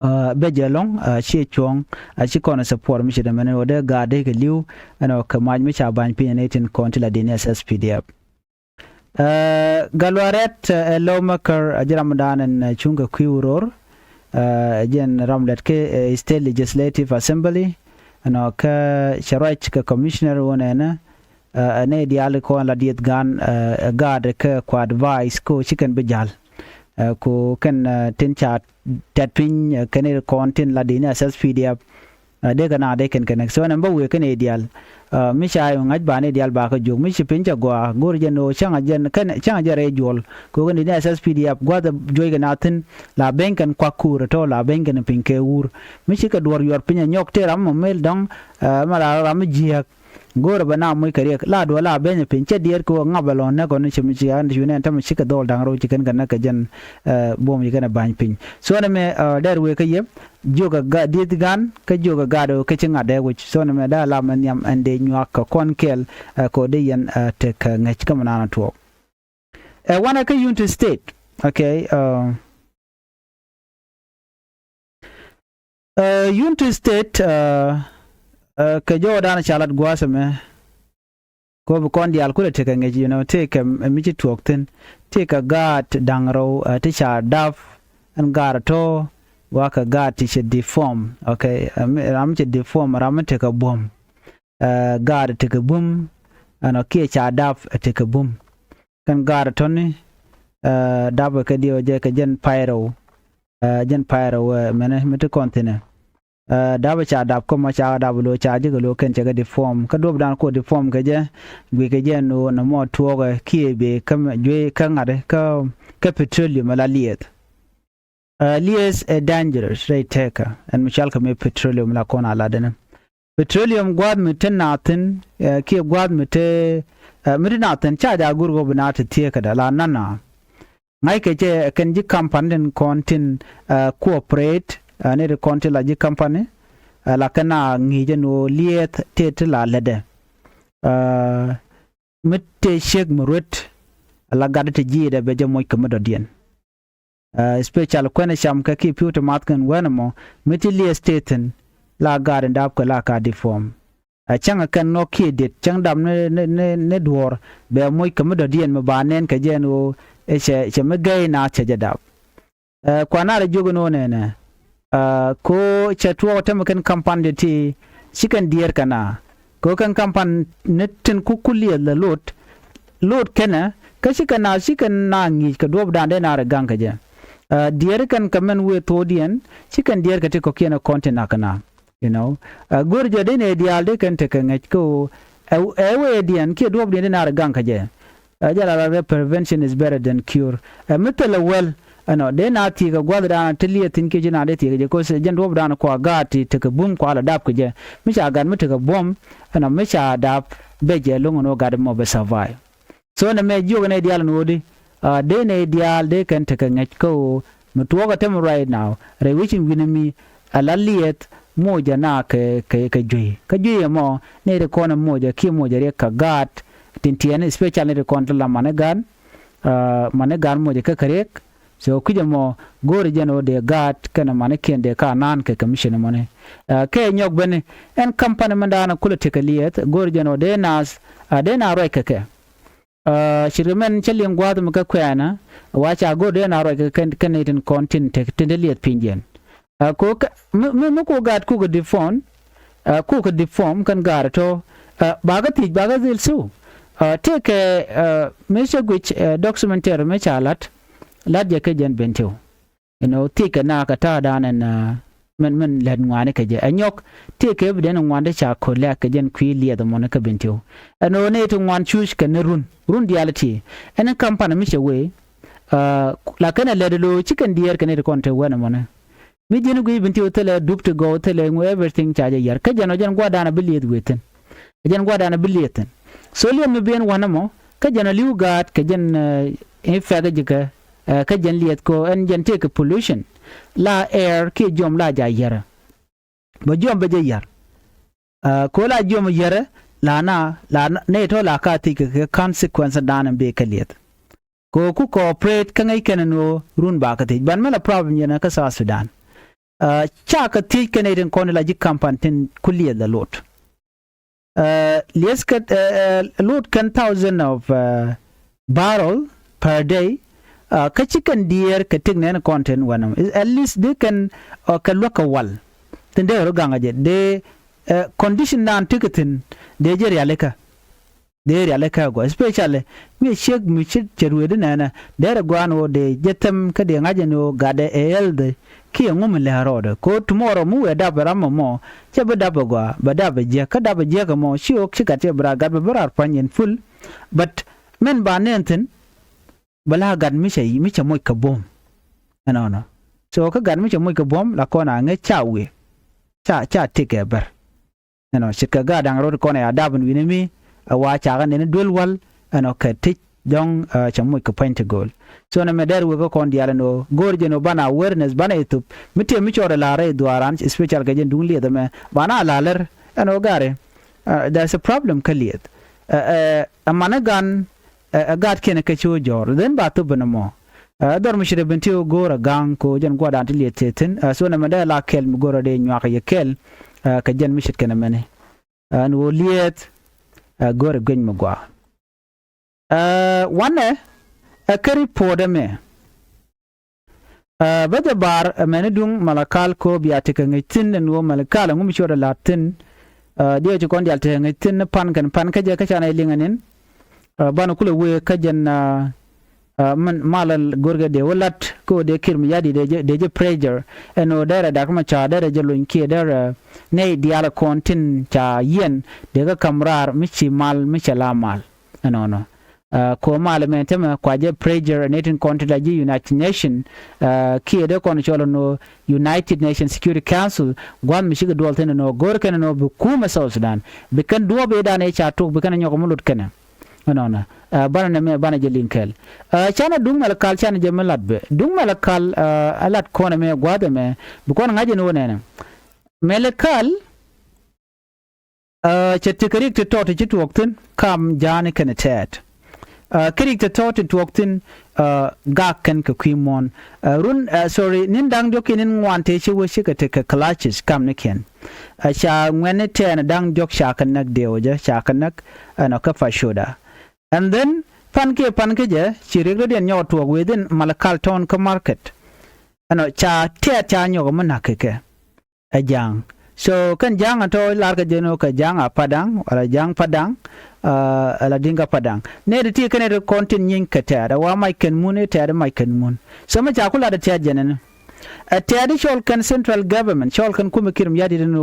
Ɛ bɛ jɛ lɔ̱ŋ ɛ ci cuɔ̱ŋ. Ɛ ci kɔn ɛ support mi ci dee mɛn ɛ wä dee gaat dee kɛ li̱w. Ɛn ɛ wä kɛ mac mi ca ba̱ny piny ɛ nɛy tin kɔn ti la dee ni S S P D F. Ɛ gat luaarɛt ɛ lawmaker ɛ ji̱ ram dan ɛn cuŋ kɛ kui̱ wuror. Ɛ jɛn ram lɛt kɛ ɛ state legislative assembly. Ɛnɔ kä cɛ ruac kɛ commissioner wun ɛnɛ. Ɛ nɛy diaal kɔn la dieth gan ɛ gaat kɛ kua advice ko ci kɛn bi ja̱l. Ɛ ko kɛn tin ca tɛt piny ɛ kɛn kɔn tin la di ni S S P D F. Dee kɛ na dee kɛn kɛ nɛk so nɛm bä wëë kɛn i̱ diaal. Mi ca i̱ ŋa̱c ba ni diaal ba kä juɔk mi ci piny cɛ gɔaa go̱r jɛ no̱o̱ cäŋ a jɛn kɛn cäŋ a jɛ rɛy juɔl. Kɛ ɣöö kɛn di ni S S P D F gua̱th juɔc kɛ na thi̱n. La beny kɛn kuak kuur ɛ tɔ̱ la beny kɛn piny kɛ wur. Mi ci kɛ duɔ̱r yuɔr piny ɛ nyɔk tëë ram mɔ mel dɔ̱ŋ. Mɛ la ram mi jiääk. Go̱o̱rɛ bɛ na muc kɛ riɛk la duɔl la beny ɛ piny cɛ diɛɛr kɛ ɣöö ŋap ɛ lɔ̱ŋ nɛk ɣɔn cɛ mi ci ɣän ci ɣän ɛn tämɛ ci kɛ dhɔl da̱ŋ rɛw ci kɛn kɛ näk kɛ jɛn. Buɔ̱m ci kɛn ɛ ba̱ny piny so nɛmɛ dɛr wëë kä yɛ. Jiök ɛ gaat dieth gan kä jiök ɛ gaat ɛ kä ci ŋa̱t dee wi̱c so nɛmɛ dee lam ɛ nhiam ɛn dee nyuak kɛ kɔn kɛɛl. Ɛ kɛ ɣöö dee yɛn ɛ tek kɛ ŋäc kä mi naan ɛ tuɔɔk. Ɛ wanɛ kä Unity State. Okay. Ɛ Unity State ɛ kɛ jɔwä dan ca lat gua̱a̱th ɛmɛ. Kop kɔn diaal kulɛ tekɛ ŋic you know tekɛ mi ci tuɔɔk thi̱n. Tekɛ gaat da̱ŋ rɛw ti ca dap. Ɛn gaat tɔ̱ wakɛ gaat ti cɛ deform. Okay. Ram mi cɛ deform ram mi tekɛ buɔ̱m. Gaat tekɛ bum. Ɛn ɔ kiɛ ca dap tekɛ bum. Kɛn gaat tɔ̱ni dap kɛ diɛ wä jɛ kɛ jɛn pay rɛw. Jɛn pay rɛw mɛnɛ mi ti kɔn thi̱nɛ. Dap ca dap kä mɔ ca dap lo̱ ca ji̱ kɛ lo̱ kɛn cɛ kɛ deform kä duɔp dan ko deform kɛ jɛ. Guic kɛ jɛ ni wä ni mɔ tuɔɔkɛ kiɛ bee kä juey kä ŋa̱t kä petroleum ala lieth. Lieth ɛ dangerous rɛy tɛkä ɛn mi cɔal kɛ mi petroleum la kɔn a latdɛnɛ. Petroleum gua̱a̱th mi te naathin kiɛ gua̱a̱th mi te mi te naathin ca ja̱ gur kɔ bi naat ti thieekädä la nana. Ŋa̱ckɛ cɛ kɛn ji̱ kampani tin kɔn tin cooperate ni ti kɔn ti la ji̱ kampani. La kɛn a ŋi̱i̱cä ni ɣöö liɛɛth tëë ti la lätdɛ. Mi tëë ciek mi ruet la gat ti ji̱i̱dɛ bɛ jɛ moc kɛ mi dɔ̱diɛn. Especially kuɛn cam kɛ ki pi̱w ti math kɛn wɛn ɛmɔ mi ti lieth tëë thi̱n la gaat in dap kɛ la ka deform. Cäŋ kɛn ŋɔk kiɛ diet cäŋ dap ni duɔ̱ɔ̱r bɛ moc kɛ mi dɔ̱diɛn mi ba nɛn kɛ jɛ ɛn ɣöö cɛ mi gɛy naath cɛ jɛ dap. Kuan a rɛ jiök ɛn ɣöö nɛnɛ ko cɛ tuɔɔk tämɛ kɛn kampan jɛ ti ci kɛn diɛɛr kɛ na. Ko kɛn kampan ni tin ku ku liɛth lɛ lot lot kɛnɛ kä ci kɛn na ci kɛn na ŋi̱i̱c kɛ duɔ̱ɔ̱pdan dee na rɛ gaŋ kɛ jɛ. Diɛɛr kɛn kɛ mɛn wëë thokdiɛn ci kɛn diɛɛr kɛ ti kɔ̱kiɛn ɛ kɔn ti nak kɛ na. You know, go̱r jɛ dee nɛ diaal dee kɛn tekɛ ŋäc kä ɣöö ɛ wëëdiɛn kiɛ duɔ̱ɔ̱pdiɛn dee na rɛ gaŋ kɛ jɛ. Ɛ jɛ la lat rɛ, prevention is better than cure. Ɛ mi thilɛ wäl ɛnɔ dee na thiek ɛ gua̱thdan ti liɛth thi̱n kiɛ ci na dee thiek ɛ jɛ, 'cause jɛn duɔ̱ɔ̱pdan kua gaat ti tekɛ bum kua la dap kɛ jɛ. Mi ca gat mi tekɛ buɔ̱m ɛnɔ mi ca dap bɛ jɛ lo̱ŋ ɛn ɣöö gat mɔ bɛ survive. So nɛ mɛ jiök nɛy diaal ɛn ɣöö di, dee nɛy diaal dee kɛn tekɛ ŋäc kä ɣöö mi tuɔɔk ɛ tɛm right now rɛy wecin wi̱nɛ mi ɛ la liɛth mocɛ na kɛ kɛ kɛ juey. Kä juey ɛmɔ nɛy ti kɔn ɛ mocɛ kiɛ mocɛ riɛk kɛ gaat tin tiɛɛn, especially nɛy ti kɔn ti la mani gan, mani gan mocɛ kä kɛ riɛk. So kui̱c ɛmɔ go̱o̱rɛ jɛn ɣöö dee gaat kɛnɛ manikiɛn dee ka naan kɛ commission ɛmɔni. Kɛ nyɔk beni ɛn company mindan kulɛ tekɛ liɛth go̱o̱rɛ jɛn ɣöö dee naath dee na ruac kɛ kɛ. Ce̱tkɛ mɛn cä liŋ gua̱a̱th mi kä kuɛɛnä wa ca go̱r dee na ruac kɛ kɛn nɛy tin kɔn tin te tin te liɛth piny jiɛn. Ko mi mi ko gaat kukɛ deform, kukɛ deform kɛn gaar tɔ, bakä thiec bakä dhil thiw. Tëëkɛ mi cä guic documentary mi ca la̱t, la̱t jɛ kɛ jɛn ben tiw. Ɛn ɣöö thiec kɛ naath kɛ ta̱a̱dan ɛn min min lät ŋuani kɛ jɛ ɛ nyɔk. Tëëkɛ bi den ŋuan ti ca ko̱l lɛ̈k kɛ jɛn kui̱ liɛth ɛmɔni kä ben tiw. Ɛn ɣöö nɛy ti ŋuan cuc kɛ ni run run diaal ti ɛn kampani mi cɛ wee. La kɛn ɛ lät lo̱o̱ ci kɛn diɛɛr kɛ nɛy ti kɔn te wɛn ɛmɔni. Mi ji̱n guic ben tiw thilɛ dup ti gɔw thilɛ ŋu everything ca jɛ yär kä jɛn ɔ jɛn gua̱dan a bi lieth wee thi̱n. Ɛ jɛn gua̱dan a bi lieth thi̱n. So lieth mi ben wanɛ mɔ kä jɛn a li̱w gaat kɛ jɛn in fɛk ji̱ kɛ kä jɛn lieth ko ɛn jɛn tëëkɛ pollution. La air kiɛ jiɔm la ja yärä. Bɛ jiɔm bɛ jɛ yär. Ko la jiɔm yärä la na la nɛy tɔ la ka thiec kɛ kɛ consequence dan in bee kɛ lieth. Ko ku cooperate kä ŋäc kɛn ɛn ɣöö run ba kä thiec ban mɛ la problem yɛn kä South Sudan. Ca kä thiec kɛn ɛ tin kɔn la ji̱ kampan tin ku lieth la lot. Lieth kä lot kɛn thousand of barrel per day. Kä ci kɛn diɛɛr kɛ tik nɛn kɔn tin wɛn at least dee kɛn kɛ luäk kɛ wal. Thin dee ɣä rɔ gaŋ a jɛ dee condition dan tik thin dee jɛ rialikä. Dee rialikä gua especially mi ciek mi ci cɛ rueedi nɛnɛ derɛ guan ɣöö dee jɛ them kä dee ŋa̱c ɛn ɣöö gatdɛ ɛ healthy. Kiɛ ŋu mi lɛ rɔɔdɛ ko tomorrow mi wëë dap ɛ ram ɛmɔ cɛ bi dap ɛ gua bɛ dap ɛ jiäk kä dap ɛ jiäk ɛmɔ ci ɣöö ci gat cɛ bi raar gat bɛ bi raar pua̱ny in full. But min ba nɛn thi̱n bɛ la gat mi cɛ mi cɛ moc kɛ buɔ̱m. Ɛnɔnɔ so kä gat mi cɛ moc kɛ buɔ̱m la kɔn a ŋäc ca wëë ca ca tik ɛ bär. Ɛnɔ ce̱tkɛ gaat da̱ŋ rot kɔn ɛ a dap in wi̱ni mi ɛ wa cakä nɛn duel wal. Ɛnɔ kɛ tic dɔ̱ŋ cɛ moc kɛ pua̱ny ti go̱o̱l. So nɛ mɛ dɛr wek kä kɔn diaal ɛn ɣöö go̱o̱r jɛn ɣöö banɛ awareness banɛ ithop mi tiɛ mi cɔɔdɛ la̱r rɛy dhuaaran especial kɛ jɛn duŋ lieth ɛmɛ banɛ a la̱r lär. Ɛn ɣöö gari there is a problem kä lieth. Ɛ manɛ gan ɛ gaat kiɛn kä ci wä jɔ̱ɔ̱r then ba thop ɛn ɛmɔ. Ɛ dhɔr mi ce̱t ɛ ben ti ɣä go̱o̱r ɛ ga̱a̱ŋ ko jɛn gua̱dan ti lieth thieth thi̱n ɛ thuɔ̱n ɛmɛ dee la kɛl mi go̱o̱r ɛ dee nyuak yɛ kɛl. Kɛ jɛn mi ce̱t kɛn ɛmɛni ɛn ɣöö lieth ɛ go̱o̱r ɛ guic mi gua̱a̱. Ɛ wanɛ ɛ kä report ɛmɛ. Bä jɛ bar ɛmɛni duŋ Malakal ko bia tekɛ ŋäc thi̱n ɛn ɣöö Malakal ɛŋu mi ci ɣä rɔ la̱t thi̱n. Diɛw ci kɔn diaal tekɛ ŋäc thi̱n ni pan kɛn pan kä jɛ kä canɛ liŋɛ ni̱n. Banɛ kulɛ wee kä jɛn min malä go̱rkɛ dee wä la̱t kä ɣöö dee Kiir Mayardit dee jɛ pressure ɛn ɣöö derɛ Dak Macar derɛ jɛ lony kiɛ derɛ nɛy diaal kɔn tin ca yiɛn dee kä ka̱m raar mi ci mal mi cɛ la mal. Ɛnɔnɔ. Ko mal mɛ tämɛ kua jɛ pressure ni tin kɔn ti la ji̱ United Nation kiɛ dee kɔn cɔl nɔ United Nation Security Council gua̱th mi cikɛ duɔl thin nɔ go̱r kɛn nɔ bi kumɛ South Sudan bi kɛn duɔ̱ɔ̱p idan i̱ ca tuk bi kɛn nyɔk mi lut kɛnɛ. Ɛnɔnɔ. Banɛ nɛ mɛ banɛ jɛ liŋ kɛl. Canɛ duŋ Malakal canɛ jɛ mi lat bɛ duŋ Malakal. Ɛ lat kɔn ɛmɛ gua̱th ɛmɛ bi kɔn ŋa̱c ɛn wä nɛnɛ Malakal. Cɛ ti kɛ rik ti tɔt ti ci tuɔɔk thi̱n kam ja̱a̱ni kɛnɛ tɛɛt. Kɛ rik ti tɔt ti tuɔɔk thi̱n gak kɛn kɛ kui̱ muɔ̱ɔ̱n. Run sorry ni̱n da̱ŋ diɔ̱k kiɛ ni̱n ŋuan tëë ci wä cikɛ tekɛ clashes kamnikiɛn. Ca ŋuɛ̈tni tɛɛn da̱ŋ diɔ̱k ca kɛ näk diɛw jɛ ca kɛ näk ɛnɔ kä Fashoda. And then pan kiɛ pan kä jɛ ci rik rɔ̱diɛn nyɔk tuɔɔk within Malakal town kä market. Ɛnɔ ca tɛɛt ca nyɔk mi na̱k kɛ kɛ. Ɛ ja̱a̱ŋ. So kɛn ja̱a̱ŋ ɛ tɔ̱ lar kɛ jɛn ɣöö kɛ ja̱a̱ŋ a Padaŋ wala ja̱a̱ŋ Padaŋ. Ala Diŋka Padaŋ nɛy ti ti kɛn ɛ ti kɔn tin nyieny kɛ tɛ̈t ɛ wa mac kɛn mun i̱ tɛ̈t i̱ mac kɛn mun. So mi ca ku lat ɛ tɛ̈t jɛn ɛn ɛ tɛ̈t i̱ cɔl kɛn central government cɔl kɛn kumɛ Kiir Mayardit ɛn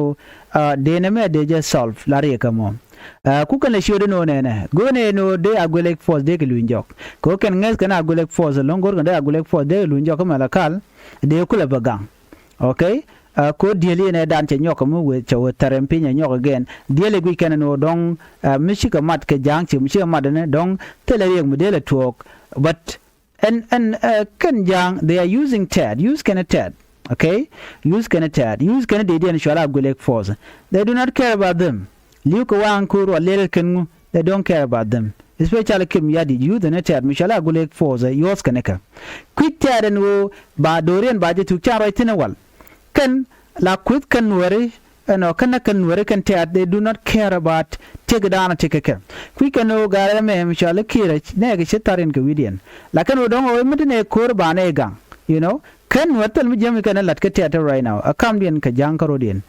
ɣöö dee nɛmɛ dee jɛ solve la riɛk ɛmɔ. Ɛ, ku kɛn lɛ ciötdɛ ni ɣöö nɛnɛ go̱o̱rnɛ ni ɣöö dee Agwelek Force dee kɛ luny jɔk. Kɛ ɣöö kɛn ŋäth kɛn Agwelek Force ɛlɔ̱ŋ go̱o̱r kɛn dee Agwelek Force dee kɛ luny jɔk kä Malakal, dee kulɛ bɛ gaŋ. Okay. Ɛ, kɛ ɣöö diël yɛn ɛ dan cɛ nyɔk kɛ mi wëë cɛ wëë thɛrɛm piny ɛ nyɔk again. Diël ɛ guic kɛn ni ɣöö dɔ̱ŋ, ɛ, mi cikɛ mat kɛ ja̱a̱ŋ ci mi cikɛ mat ɛn dɔ̱ŋ thilɛ riɛk mi dee lɛ tuɔɔk. But ɛn ɛn ɛ kɛn ja̱a̱ŋ, they are using tɛɛt, use kɛn tɛɛt. Okay. Use kɛn tɛɛt, use kɛn dee diɛn cual Agwelek Force. They do not care about them. Li̱w kɛ waŋ ko̱r wä lɛl kɛn ŋu, they don't care about them. Especially Kiir Mayardit, use kɛn tɛɛt mi cual Agwelek Force, use kɛn kɛ. Kui̱c tɛɛt ɛn ɣöö ba do̱riɛn ba jɛ thuk can ruac thi̱n ɛ wal. Kɛn la kueth kɛn Nuääri, ɛnɔ kɛn nä kɛn Nuääri kɛn tɛ̈t, they do not care about tiek da̱a̱n a tiek kɛ kɛ. Kui̱c kɛn ɣöö ga̱rɛ mɛ mi cɔal i̱ Kiir ɛ nɛɛkɛ ci thar in kɛ wi̱cdiɛn. Lakin ɣöö dɔ̱ŋ ɣöö mi ti nɛ ko̱r ba nɛ gaŋ, you know. Kɛn Nuäär thil mi jiämi kɛn ɛ la̱t kä tɛ̈t right now, ɛ kamdiɛn kɛ ja̱ŋ kä ro̱diɛn.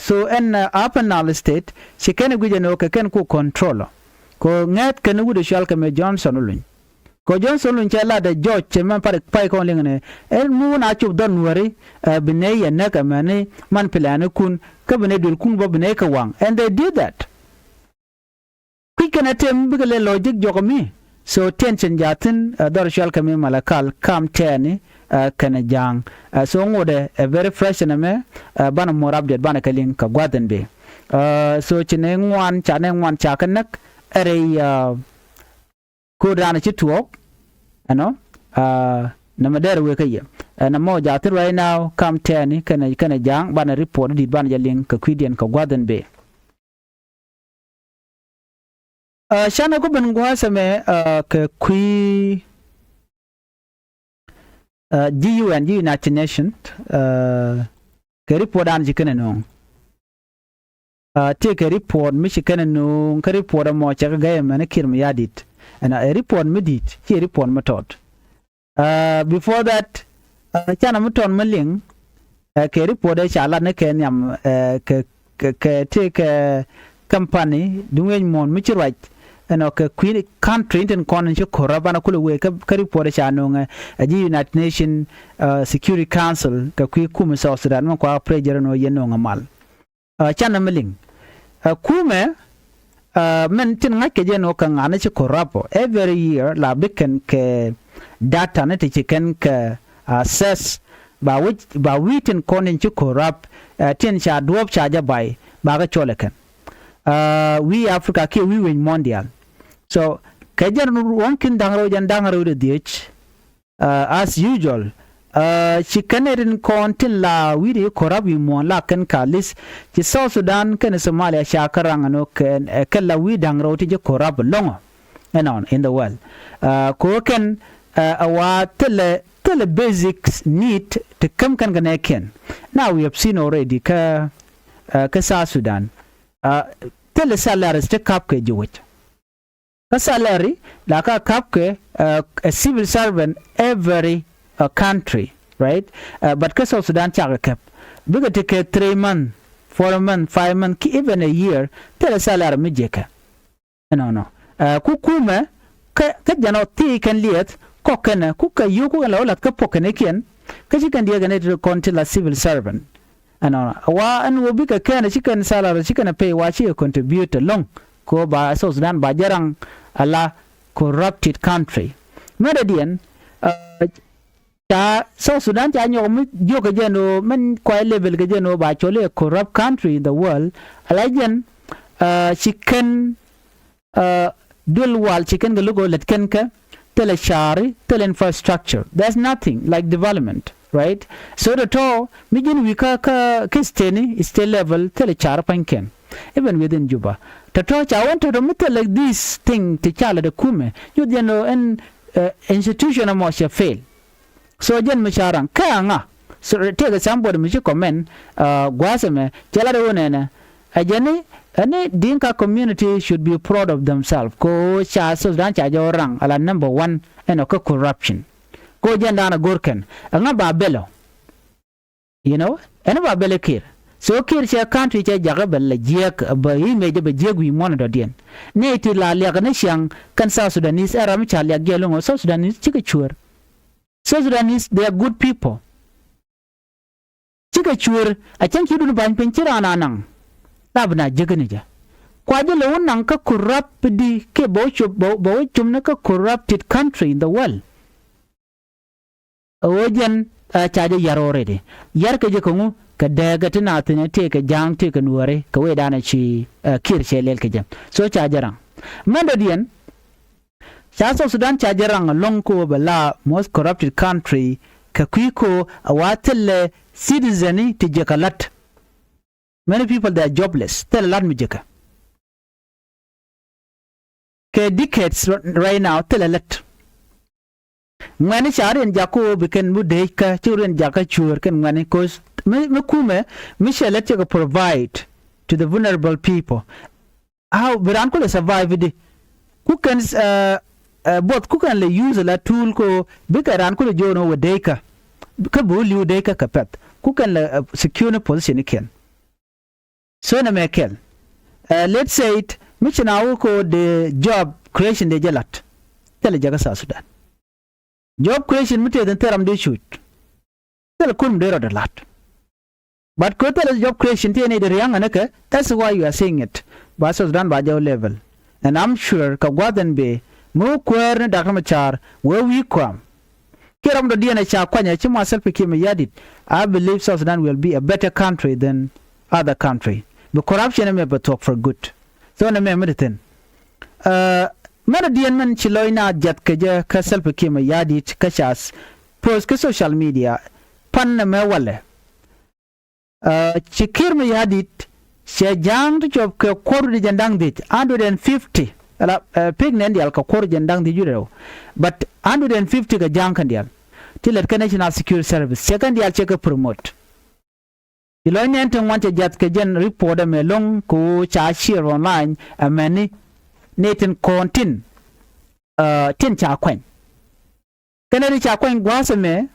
So ɛn Upper Nile State ci kɛn ɛ gui̱c ɛn ɣöö kɛ kɛn ku control ɔ. Kɛ ɣöö ŋɛ̈th kɛn wut ɛ cɔal kɛ mɛ Johnson Olony. Kɛ Johnson Olony cɛ lat ɛ George cɛ mɛn pa̱t pay kɔn liŋ ni ɛn ŋu na cop dhɔr Nuääri, ɛ, bi nɛy yɛ näk ɛmɛni man pilɛnikun kä bi nɛy duelkun bä bi nɛy kɛ waŋ. And they did that. Kui̱c kɛn ɛ tɛm bikɛ lɛ logic jɔk mi. So tension jathin, ɛ, dhɔr cual kɛ mi Malakal kam tɛɛni, ɛ, kɛnɛ ja̱a̱ŋ. Ɛ, so ŋotdɛ ɛ very fresh ɛn ɛmɛ, ɛ, banɛ more update banɛ kɛ liŋ kɛ gua̱th ɛn bi. Ɛ, so ci nɛ ŋuan ca nɛ ŋuan ca kɛ näk ɛ rɛy, ɛ, Ko̱r da̱a̱n ci tuɔɔk ɛnɔ. Nɛmɛ dɛr wëë kä yɛ ɛn ɛmɔ ja̱thin right now kam tɛɛni kɛnɛ kɛnɛ ja̱a̱ŋ banɛ report di̱t banɛ jɛ liŋ kɛ kui̱diɛn kɛ gua̱th ɛn bee. Canɛ ku ben gua̱a̱th ɛmɛ kɛ kui̱ ji̱ U N ji̱ United Nation kɛ report da̱a̱n ci kɛnɛ nööŋ. Tëëkɛ report mi ci kɛn ɛ nööŋ kä report ɛmɔ cɛ kɛ gäi ɛmɛn ɛ Kiir Mayardit. Ɛn ɛ report mi di̱i̱t, ciɛ report mi tɔt. Before that, canɛ mi tɔt mi liŋ kɛ report ɛ ca lat ni kɛ nhiam kɛ kɛ tëëkɛ company duŋ wi̱c muɔ̱ɔ̱n mi ci ruac. Ɛn ɔ kɛ kui̱ country in tin kɔn in ci ko̱r rap banɛ kulɛ wee kä report ɛ ca nööŋɛ ɛ ji̱ United Nation Security Council kɛ kui̱ kumɛ South Sudan mi kua pressure ɛn ɔ yɛn nööŋɛ mal. Canɛ mi liŋ ɛ kumɛ mɛn tin ŋa̱ckɛ jɛ ni wä kɛ ŋa̱n ni ci ko̱r rap ɔ every year la bi kɛn kɛ data ni ti ci kɛn kɛ assess ba wi̱c ba wi̱i̱ tin kɔn in ci ko̱r rap tin ca duɔ̱ɔ̱p ca jɛ bay ba kɛ cɔl ɛ kɛn wi̱i̱ Africa kiɛ wi̱i̱ wec muɔ̱ɔ̱n diaal. So kɛ jɛn ruɔ̱ŋ kin da̱ŋ rɛw jɛn da̱ŋ rɛw dee dhiec. As usual, ci kɛn ɛ rin kɔn tin la wi̱i̱dɛ i̱ ko̱r rap wi̱i̱ muɔ̱ɔ̱n la kɛn ka li̱th ci South Sudan kɛn Somalia ca kä raŋ ɛn ɔ kɛn ɛ kɛn la wi̱i̱ da̱ŋ rɛw ti ji̱ ko̱r rap lɔ̱ŋɔ. Ɛnɔn in the world ko̱ kɛn ɛ wa thilɛ thilɛ basic need ti käm kɛn kɛ nɛɛkiɛn. Now we have seen already kä kä South Sudan thilɛ salaries ti kap kɛ ji̱ wec. Kä salary la ka kap kɛ a civil servant every country, right? But kä South Sudan cakɛ kɛp bikɛ ti kɛ three month, four month, five month ki even a year. Thilɛ salary mi jiɛkɛ. Ɛnɔnɔ ku kumɛ kä kä jɛn ɔ thii kɛn liɛth kɔk kɛnɛ ku kɛ yio̱w ku kɛn la wä lath kä puɔk kɛnɛ kiɛn. Kä ci kɛn diɛɛk kɛn ɛ ti kɔn ti la civil servant. Ɛnɔ wa ɛn wä bikɛ kɛn ci kɛn salary ci kɛn pay wa ci kɛ contribute ɛlɔ̱ŋ. Ko ba South Sudan ba jɛ raŋ ala corrupted country. Mɛn dɛ diɛn ca South Sudan ca nyɔk mi jiök kɛ jɛn ɣöö mɛn kuay level kɛ jɛn ɣöö ba cɔl i̱ corrupt country in the world. Ala jɛn ci kɛn duel wal ci kɛn kɛ lo̱k ɣöö lät kɛn kɛ thilɛ ca̱ri thilɛ infrastructure. There's nothing like development, right? So tɔ̱tɔ̱ mi ji̱n wi̱i̱ kä kä kä state ni state level thilɛ ca̱ri pa̱nykɛn. Even within Juba tɔ̱tɔ̱ ca wän tɔ̱tɔ̱ mi thilɛ this thing ti ca lät ɛ kumɛ nyuth jɛn ɣöö ɛn institution ɛmɔ cɛ fail. So jɛn mi ca raŋ kä aŋa. So tëëkɛ somebody mi ci comment gua̱a̱th ɛmɛ cɛ lat ɛ wä nɛnɛ. Ɛ jɛn ni ɛn ni Dinka community should be proud of themselves. Ko ca South Sudan ca jɛ wä raŋ ala number one ɛn ɔ kä corruption. Ko jɛn da̱a̱n a go̱r kɛn ɛŋa ba bɛl ɔ. You know ɛn ba bɛl ɛ Kiir. So Kiir cɛ country cɛ jakä bɛ lɛ jiɛk bɛ image bɛ jiɛk wi̱i̱ muɔ̱n dɔ̱diɛn. Nɛy ti la liak ni ciaŋ kɛn South Sudanese ɛ ram ca liak jiɛ loŋ ɔ South Sudanese cikɛ cuäär. South Sudanese they are good people. Cikɛ cuäär a cäŋ ci dun ba̱ny piny ci raan a naŋ. La bi na jiäk ni jɛ. Kua jɛ lɛ wä naŋ kä corrupt di kiɛ bɛ wä cop, bɛ wä, bɛ wä cop ni kä corrupted country in the world. Ɛ ɣöö jɛn, ɛ, ca jɛ yar already. Yar kɛ jɛ kɛ ŋu? Kɛ dääkɛ ti naath thi̱n tëëkɛ ja̱a̱ŋ tëëkɛ nuääri kɛ wecdan ɛ ci, ɛ, Kiir cɛ lɛl kɛ jɛ. So ca jɛ raŋ. Mɛn dɔ̱diɛn, ca South Sudan ca jɛ raŋ ɛlɔ̱ŋ kɛ ɣöö bɛ la most corrupted country kɛ kui̱ kɛ ɣöö ɛ wa thilɛ citizen ti jɛ kɛ la̱t. Many people, they are jobless. Thilɛ la̱t mi jɛ kɛ. Kɛ decades right now, thilɛ lät. Ŋuɛ̈ni ca riɛn jakä ɣöö bi kɛn mi dee kä, ci riɛn jakä cuäär kɛn ŋuɛ̈ni, 'cause mi, mi kumɛ, mi cɛ lät cɛ kɛ provide to the vulnerable people. How bi raan kulɛ survive di? Ku kɛn, uh, uh, both ku kɛn lɛ use la tool ko, bikɛ raan kulɛ jo̱o̱n ɣöö wä dee kä. Kä bi wä li̱w dee kä kɛ pɛ̈th. Ku kɛn lɛ, uh, secure ni position ni kɛn. So nɛ mɛ kɛl. Uh, let's say it, mi ci na wä ko de job creation de jɛ lat. Thilɛ jɛ kä South Sudan. Job creation mi tëë thin thil ram dee cuc. Thilɛ kun mi dee rɔ de lat. But ko thilɛ job creation tëë ni de riaŋ ɛn kɛ, that's why you are seeing it. Ba South Sudan ba jɛ wä level. And I'm sure kɛ gua̱th ɛn bee, mi wä kuäär ni Doctor Machar, wee wi̱i̱ kuam. Kiɛ ram dɔ̱diɛn ɛ ca kuany ɛ ci ma Salva Kiir Mayardit, I believe South Sudan will be a better country than other country. Bi corruption ɛmɛ bɛ thuɔ̱k for good. So nɛ mɛ mi di thi̱n. Uh, mɛn dɔ̱diɛn mɛn ci lɔc na jiath kɛ jɛ kä Salva Kiir Mayardit kä ca post kä social media. Pan nɛ mɛ walɛ. Uh, ci Kiir Mayardit cɛ ja̱a̱ŋ ti cop kɛ kuɔr wi̱cdɛ jɛn da̱ŋ dhiec, hundred and fifty. Ala, uh, pek nɛn diaal kɛ kuɔr jɛn da̱ŋ dhiec wi̱cdɛ rɛw. But hundred and fifty kɛ ja̱a̱ŋ kɛn diaal. Ti lɛt kä National Security Service. Cɛ kɛn diaal cɛ kɛ promote. Ci lɔc nɛn ti ŋuan cɛ jath kɛ jɛn report ɛmɛ lo̱ŋ kɛ ɣöö ca share online ɛmɛni ni tin kɔn tin, uh, tin ca kuany. Kɛnɛ ti ca kuany gua̱a̱th ɛmɛ,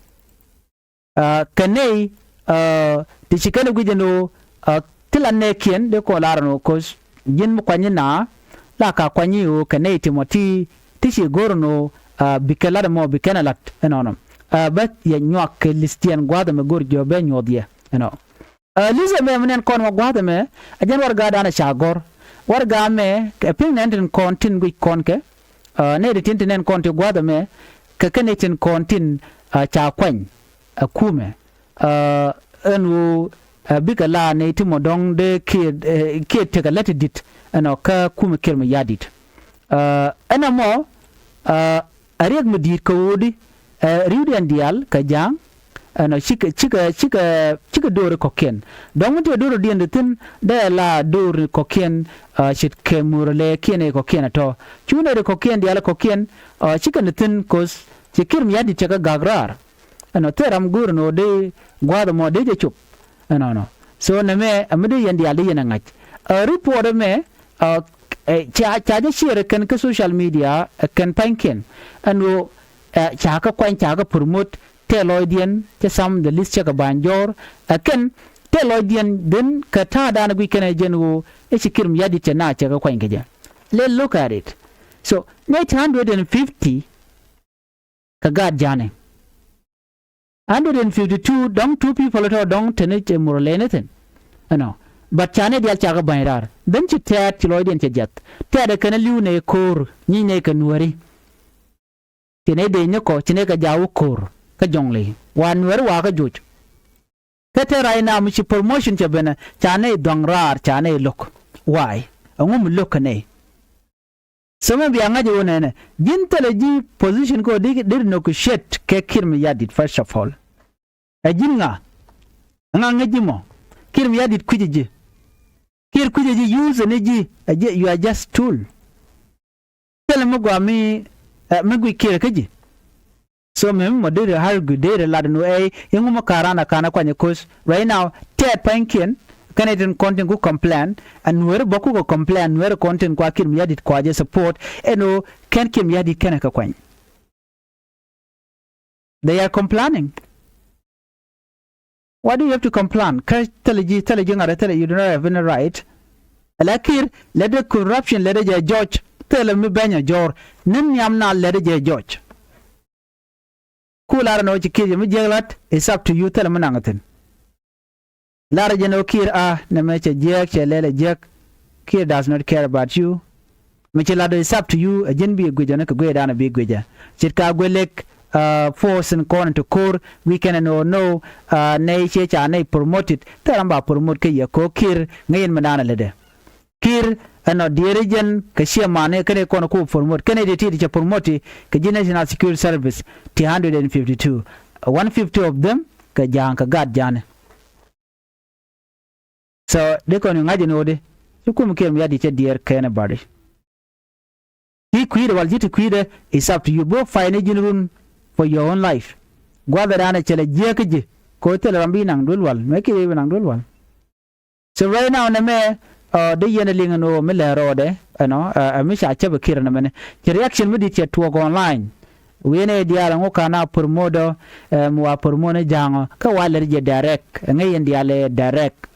uh, kɛ nɛy, uh, ti ci kɛn ɛ guic ɛn ɣöö, uh, ti la nɛɛkiɛn dee kɔn lar ɛn ɣöö koc ji̱n mi kuany inaa la ka kuany i̱ ɣöö kɛ nɛy ti mɔ ti, ti ci go̱r ɛn ɣöö, uh, bikɛ lat ɛmɔ bikɛn ɛ lat ɛnɔnɔ. Uh, bä yɛ nyuak kɛ listiɛn gua̱a̱th ɛmɛ go̱r jiɔ bɛ nyuɔth yɛ ɛnɔ. Uh, listi ɛmɛ mi nɛn kɔn mɔ gua̱a̱th ɛmɛ, ɛ jɛn warɛgadan ɛ ca gɔ̱r. Warɛga ɛmɛ, ɛ pi̱ŋ nɛn tin kɔn tin guic kɔn kɛ, uh, nɛy ti tin ti nɛn kɔn ti gua̱a̱th ɛmɛ, kɛ kɛn nɛy tin kɔn tin, uh, ca kuany, ɛ kumɛ. Uh, ɛn ɣöö, uh, bikɛ la nɛy ti mɔ dɔ̱ŋ dee kiɛ, uh, kiɛ tekɛ lät ti di̱t, ɛnɔ kä kumɛ Kiir Mayardit. Uh, ɛn ɛmɔ, uh, a riɛk mi di̱i̱t kɛ ɣöödi, ɛ, ri̱wdiɛn diaal kɛ ja̱a̱ŋ, ɛnɔ cikɛ, cikɛ, cikɛ, cikɛ do̱ri kɔ̱kiɛn. Dɔ̱ŋ mi ti do̱ri diɛn di thi̱n, dee la do̱ri kɔ̱kiɛn, ɛ, ce̱tkɛ muɔ̱rä lɛ kiɛn ɛ kɔ̱kiɛn ɛ tɔ̱. Cu nɛy ri kɔ̱kiɛn diaal ɛ kɔ̱kiɛn, ɛ, cikɛ ni thi̱n ko̱th, ci Kiir Mayardit cɛ kɛ gak raar. Ɛnɔ thil ram go̱o̱ri nɔ dee gua̱a̱th ɛmɔ dee jɛ cop. Ɛnɔnɔ. So nɛmɛ, ɛ, mi dee yɛn diaal dee yɛn ɛ ŋa̱c. Ɛ, report ɛmɛ, ɛ, ɛ, ca, ca jɛ share kɛn kä social media, ɛ, kɛn pa̱nykiɛn. Ɛn ɣöö, ɛ, ca kä kuany, ca kä promote, tëë lɔcdiɛn, cɛ sam the list cɛ kɛ ba̱ny jɔ̱ɔ̱r. Ɛ kɛn, tëë lɔcdiɛn, then kɛ ta̱a̱dan guic kɛn ɛ jɛn ɣöö, ɛ ci Kiir Mayardit cɛ na cɛ kɛ kuany kɛ jɛ. Let's look at it. So, nɛy ti hundred and fifty, kɛ gaat ja̱a̱ni. Hundred and fifty-two, dɔ̱ŋ two people tɔ̱ dɔ̱ŋ teni cɛ murɛ lɛni thi̱n. Ɛnɔ. But ca nɛy diaal ca kɛ ba̱ny raar. Then ci tɛɛt ci lɔcdiɛn cɛ jiath. Tɛɛt ɛ kɛn ɛ li̱w nɛy ko̱o̱r, nyic nɛy kɛ nuääri. Ci nɛy dee nyikɔ, ci nɛy kɛ ja̱a̱k wä ko̱o̱r. Kä jɔ̱ŋli. Wa nuääri wa kä joc. Kä te right now mi ci promotion cɛ benɛ, ca nɛy dhɔ̱ŋ raar, ca nɛy lo̱k. Why? Ɛŋu mi lo̱k kɛ nɛy? So mɛ bia ŋa̱c ɛ ɣöö nɛnɛ, ji̱n thilɛ ji̱ position kɛ ɣöö di, di negotiate kɛ Kiir Mayardit, first of all. Ɛ ji̱n ŋa? Ŋa ŋäc ji̱ mɔ? Kiir Mayardit kui̱c ɛ ji̱. Kiir kui̱c ɛ ji̱, use ni ji̱, ɛ ji̱, you are just tool. Thilɛ mi gɔaa mi, ɛ, mi guic Kiir kä ji̱. So mɛ mi mɔ deri argue, deri lat ni ɣöö ɛ, iŋu mi ka̱ran a ka̱n a kuany ɛ ko̱th. Right now, tɛɛt pa̱nykiɛn, kɛn itin kɔn tin ku complain, a nuääri bä ku kɛ complain, nuääri kɔn tin kua Kiir Mayardit kua jɛ support, ɛn ɣöö kɛn Kiir Mayardit kɛn ɛ kɛ kuany. They are complaining. What do you have to complain? Kä thilɛ ji̱, thilɛ ji̱ ŋa̱t, thilɛ, you do not have any right. Ala Kiir, lɛt dee corruption, lɛt dee jɛ judge, thilɛ mi beny a jɔr, ni nhiam na lɛt dee jɛ judge. Ku lar ni ɣöö ci Kiir jɛ mi jiäk lat, it's up to you, thilɛ mi naŋ thi̱n. Lar jɛ ni ɣöö Kiir a, nɛmɛ cɛ jiäk, cɛ lɛl ɛ jiäk. Kiir does not care about you. Mi ci lat, it's up to you. Ɛ ji̱n bi guic ɔ ni kɛ guic dan bi guic ɛ. Ce̱t ka guic lek, uh, force in kɔn ti ko̱r weekend and or no, uh, nɛy ciɛ ca nɛy promoted. Thil ram ba promote kä yɛ ko̱ Kiir ŋäc in mi dan a lede. Kiir ɛnɔ dieri jɛn kɛ ciɛ mani kɛn ikɔn ku promote kɛn iti ti ti cɛ promote kɛ ji̱ National Security Service ti hundred and fifty two. One fifty of them kɛ ja̱a̱ŋ kɛ gat ja̱a̱ni. So dee kɔn iŋa̱c in ɣöödi ci kum Kiir mi yat i̱ cɛ diɛɛr kɛ anybody. Ti kui̱dɛ wal ji̱ ti kui̱dɛ, it's up to you. Bo fight ni ji̱n run for your own life. Gua̱dhɛ da̱a̱n ɛ cɛ lɛ jiääk kä ji̱ kɛ ɣöö thilɛ ram bi naŋ duel wal mɛ kiɛ bi naŋ duel wal. So right now nɛ mɛ, uh, dee yɛn ɛ liŋ ɛn ɣöö mi lɛ rɔɔdɛ ɛnɔ, uh, ɛ mi ca cäpɛ Kiir ɛn ɛmɛni. Cɛ reaction mi di̱t cɛ tuɔɔk online. Wi̱i̱ nɛ diaal ɛŋu ka̱n a promote ɔ, ɛ mi wa promote ni ja̱a̱ŋ ɔ kä wa lɛr jɛ direct ɛ ŋäc yɛn diaal ɛ direct.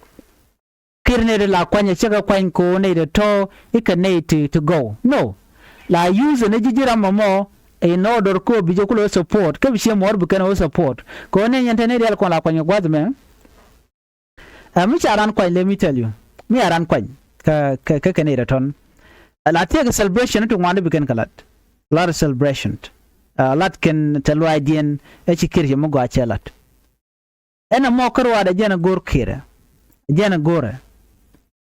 Kiir nɛy ti la kuany ɛ cä kɛ kuany kɛ ɣöö nɛy ti tɔ̱ i̱ kɛ nɛy ti, ti gɔw. No. La use ni ji̱ ji̱ ram mɔmɔ in order kɛ ɣöö bi jɛ kulɛ wä support kä bi ciɛ muɔɔr bi kɛn wä support. Kɛ ɣöö nɛy nyɛn te nɛy diaal kɔn la kuany kɛ gua̱th mɛ. Ɛ mi ca ran kuany, let me tell you. Mi a ran kuany kɛ, kɛ, kɛ, kɛ nɛy ti tɔ̱n. La thiek celebration ti ŋuan ti bi kɛn kɛ lat. Lat celebration. Ɛ lat kɛn te luaacdiɛn ɛ ci Kiir cɛ mi gɔaa cɛ lat. Ɛn ɛmɔ kä ruaadɛ jɛn ɛ go̱r Kiirɛ. Jɛn ɛ go̱rɛ.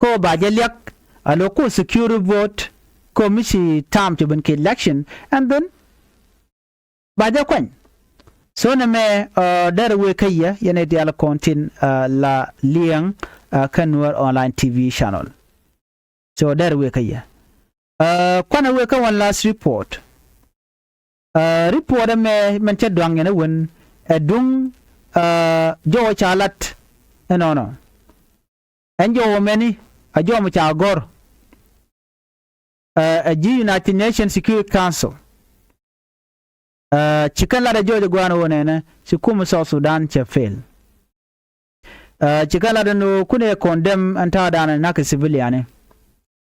Kä ba jɛ liak a lo̱k ku security vote kä mi ci tam ci ben kɛ election and then ba jɛ kuany. So nɛ mɛ, uh, dɛr wee kä yɛ yɛn ɛ diaal kɔn tin, uh, la liɛŋ, uh, kä Nuer online T V channel. So dɛr wee kä yɛ. Uh, kuanɛ wee kä one last report. Uh, report ɛmɛ mɛn cɛ duaŋ yɛn ɛ wen ɛ duŋ, uh, jɔwä ca lat ɛnɔnɔ. Ɛn jɔwä mɛni a jɔwä mi ca gɔr, uh, ɛ ji̱ United Nations Security Council. Uh, ci kɛn lat ɛ jɔwä jɛ gua̱a̱n wä nɛnɛ ci kum South Sudan cɛ fail. Uh, ci kɛn lat ɛn ɣöö kunɛ condemn ɛn ta̱a̱dan ɛ nak kɛ civilian.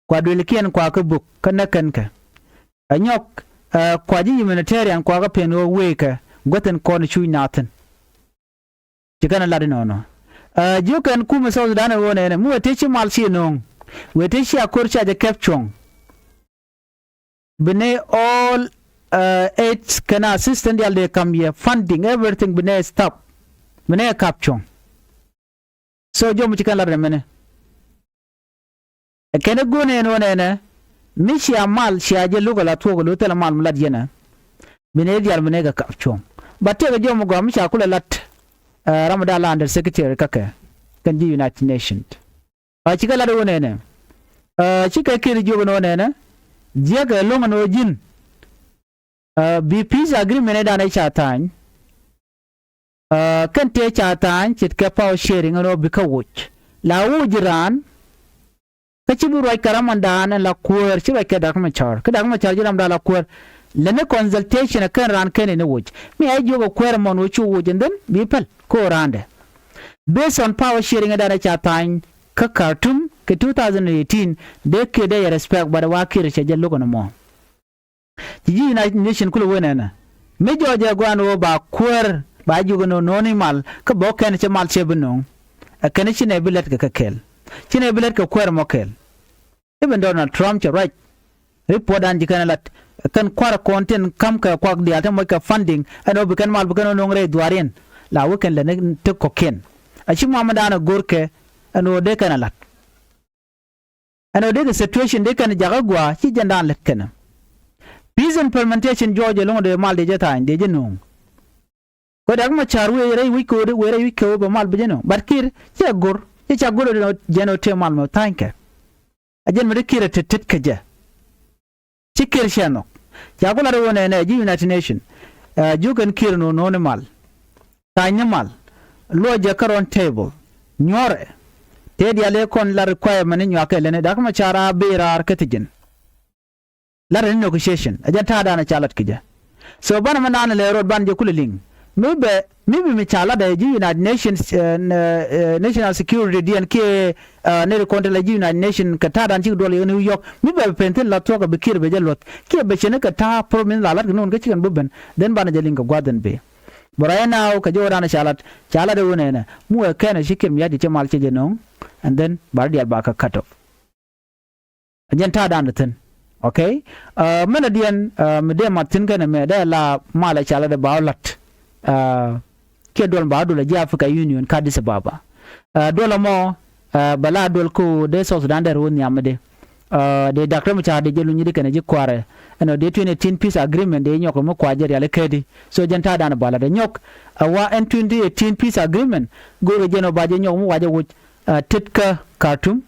Kua duëlkiɛn kua kä buk kä näk kɛn kɛ. Ɛ nyɔk, uh, kua ji̱ humanitarian kua kä pen ɣöö wëë kɛ guäth in kɔn cuc nathin. Ci kɛn ɛ lat inɔnɔ. Uh, jiök kɛn kumɛ South Sudan ɛ ɣöö nɛnɛ mi wëë tëë ci mal ci nööŋ. Wëë tëë ci a ko̱r ca jɛ kɛp cuɔ̱ŋ. Bi nɛ all, uh, aid kɛn assistance dial dee kam yɛ funding everything bi nɛ stop. Bi nɛ kap cuɔ̱ŋ. So jɔm ci kɛn lat ɛmɛnɛ. Ɛ kɛn ɛ go̱o̱nɛ ɛn ɣöö nɛnɛ mi cia mal cia jɛ lo̱k ala thuɔ̱k ɛ lo̱k thilɛ mal mi lat yɛn ɛ. Bi nɛ dial bi nɛ kɛ kap cuɔ̱ŋ. Ba tëëkɛ jɔm gɔaa mi ca kulɛ lat, uh, ram mi da̱a̱ la under secretary kä kɛ kɛn ji̱ United Nations. A cikɛ lat ɣöö nɛnɛ, uh, cikɛ Kiir jiök ɛn ɣöö nɛnɛ jiäkɛ lo̱ŋ ɛn ɣöö ji̱n, uh, bi peace agreement ëëdan ëë ca tha̱a̱ny. Uh, kɛn tëë ca tha̱a̱ny ce̱tkɛ power sharing ɛn ɣöö bi kä woc la woc ji̱ raan. Kä ci bi ruac kɛ ram ɛn daan ɛn la kuäär ci ruac kɛ Dak Macar kä Dak Macar ji̱ ram daan la kuäär. Lɛni consultation ɛ kɛn raan kɛn in woc mi a jiök ɛ kuäär ɛmɔn wä cu woc ɛn dhän bi päl ko̱o̱r raandɛ. Based on power sharing ëëdan ëë ca tha̱a̱ny kä Khartoum kɛ two thousand eighteen dee Kiir dee yɛ respect, but wa Kiir cɛ jɛ lo̱k ɛn ɛmɔ. Ci ji̱ United Nation kulɛ wen ɛnɛ mi jɔɔcɛ gua̱a̱n ɣöö ba kuäär ba jiök ɛn ɣöö no̱o̱ni mal kä bä kɛn cɛ mal cɛ bi no̱o̱ŋ. Ɛ kɛn ci nɛ bi lät kɛ kɛ kɛɛl ci nɛ bi lät kɛ kuäär mɔ kɛɛl. Even Donald Trump cɛ ruac. Report dan ji̱ kɛn lat kɛn kua̱r kɔn tin ka̱m kɛ kuak diaal te moc kɛ funding ɛn ɣöö bi kɛn mal bi kɛn ɣöö no̱o̱ŋ rɛy dhuaariɛn. La wek kɛn lät ni ti kɔ̱kiɛn a ci mua̱a̱m dan ɛ go̱r kɛ ɛn ɣöö dee kɛn ɛ lat. Ɛn ɣöö dee kɛ situation dee kɛn jakä gua̱a̱ ci jɛn daan lät kɛn. Peace implementation jɔɔc ɛlɔ̱ŋ dee mal dee jɛ tha̱a̱ny dee jɛ nööŋ. Kɛ Dak Macar wëë rɛy wi̱c ko̱o̱dɛ wëë rɛy wi̱c ko̱o̱dɛ bɛ mal bi jɛ nööŋ. But Kiir cɛ go̱r cɛ ca go̱r jɛn ɣöö tëë mal mɛ tha̱a̱ny kɛ. A jɛn mi dee Kiir ɛ tet tet kɛ jɛ. Ci Kiir cɛ nhɔk ca ku lat ɣöö nɛnɛ ji̱ United Nation. Ɛ jiök ɛn Kiir no̱o̱n no̱o̱n i̱ mal. Tha̱a̱ny ni mal luɔc jɛ kä round table. Nyuɔ̱rɛ tëë diaal ëë kɔn la requirement ni nyuak kɛ leni Dak Macar a bi raar kä thi̱ji̱n. Lat ni negotiation ɛ jɛn ta̱a̱ da̱a̱n ɛ ca lat kɛ jɛ. So banɛ mɛ naan lɛ ro̱t ban jɛ kulɛ liŋ mi bɛ mi bi mi ca lat ɛ ji̱ United Nations, eh, n-, eh, National Security diɛn kiɛ, eh, neri kɔn te la ji̱ United Nation kɛ ta̱a̱ dan cik duɔl yɛ New York mi bɛ pen thin la thuɔ̱k ɛ bi Kiir bɛ jɛ luɔth kiɛ bɛ cɛn kɛ ta̱a̱ promise la lat kɛ no̱o̱n kä cikɛn bi ben. Then banɛ jɛ liŋ kɛ gua̱th in bi bɛ rɔy ɛn now kɛ jɛ wä dan ɛ ca lat ca lat ɛ wä nɛnɛ mi wee kɛn ɛ ci Kiir mi ya̱c jɛ cɛ mal cɛ jɛ no̱o̱ŋ. And then ba rɔ diaal ba kɛ cut off. Ɛ jɛn ta̱a̱dan ɛ thi̱n. Okay. Mɛn ɛ diɛn mi dee mat thi̱n kɛnɛ mɛ dee la mal ɛ ca lat ɛ ba wä la̱t kiɛ duɔl ba wä duɔl ɛ ji̱ Africa Union kä Addis Ababa. Duɔl ɛmɔ bɛ la duɔl kä dee South Sudan dee rɛ wä nhiam mi dee dee Doctor Machar dee jɛ luny di kɛnɛ ji̱ kua̱rɛ. Ɛnɔ dee twenty eighteen peace agreement dee nyɔk mi kua jɛ riali kädi. So jɛn ta̱a̱dan ɛ ba lat ɛ nyɔk ɛ wa ɛn twenty eighteen peace agreement go̱o̱rɛ jɛn ɔ ba jɛ nyɔk mi wa jɛ wuc tet kä Khartoum.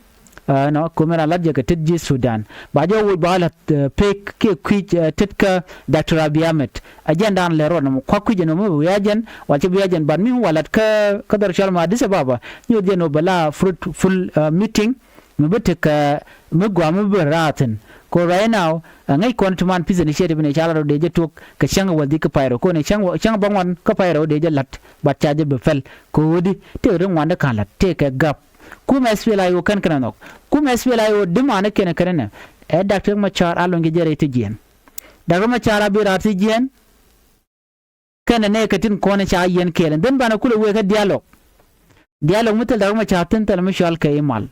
Ɛnɔ kumɛ ran lat jɛ kɛ tet ji̱ Sudan ba jɛ wuc ba lat pek kiɛ kui̱c tet kä Doctor Abiy Ahmed. Ɛ jɛn dan lɛ ruɔt nɔmɔ kuak kui̱c ɛnɔ mi bi wi̱i̱ a jɛn wal cɛ bi a jɛn ban mi wa lat kä kä dhɔr cɔl ma Addis Ababa. Nyuɔth jɛn ɔ bɛ la fruitful meeting mi bi tekɛ mi gɔaa mi bi raathin. Ko right now ɛ ŋäc kɔn ti man peace initiative ni ca lat rɔ dee jɛ tuɔk kɛ cäŋ wä dhik kä pay rɔ ko ni cäŋ bä ŋuan kä pay rɔ dee jɛ lat. Bat ca jɛ bi pɛl ko ɣöödi tëëk ri ŋuan di ka̱n lat tëëk kɛ gap. Kumɛ S P L A I O kɛn kɛn ɛ nhɔk. Kumɛ S P L A I O dimaani kɛn kɛn nɛ ɛ Doctor Machar a luɔ̱ny kɛ jɛ rɛy ti jiɛn. Doctor Machar a bi raar ti jiɛn. Kɛn ɛ nɛ kɛ tin kɔn ca yiɛn kɛɛl ɛn dhän banɛ kulɛ wëë kɛ dialogue. Dialogue mi thil Doctor Machar thi̱n thil mi cɔal kɛ imal.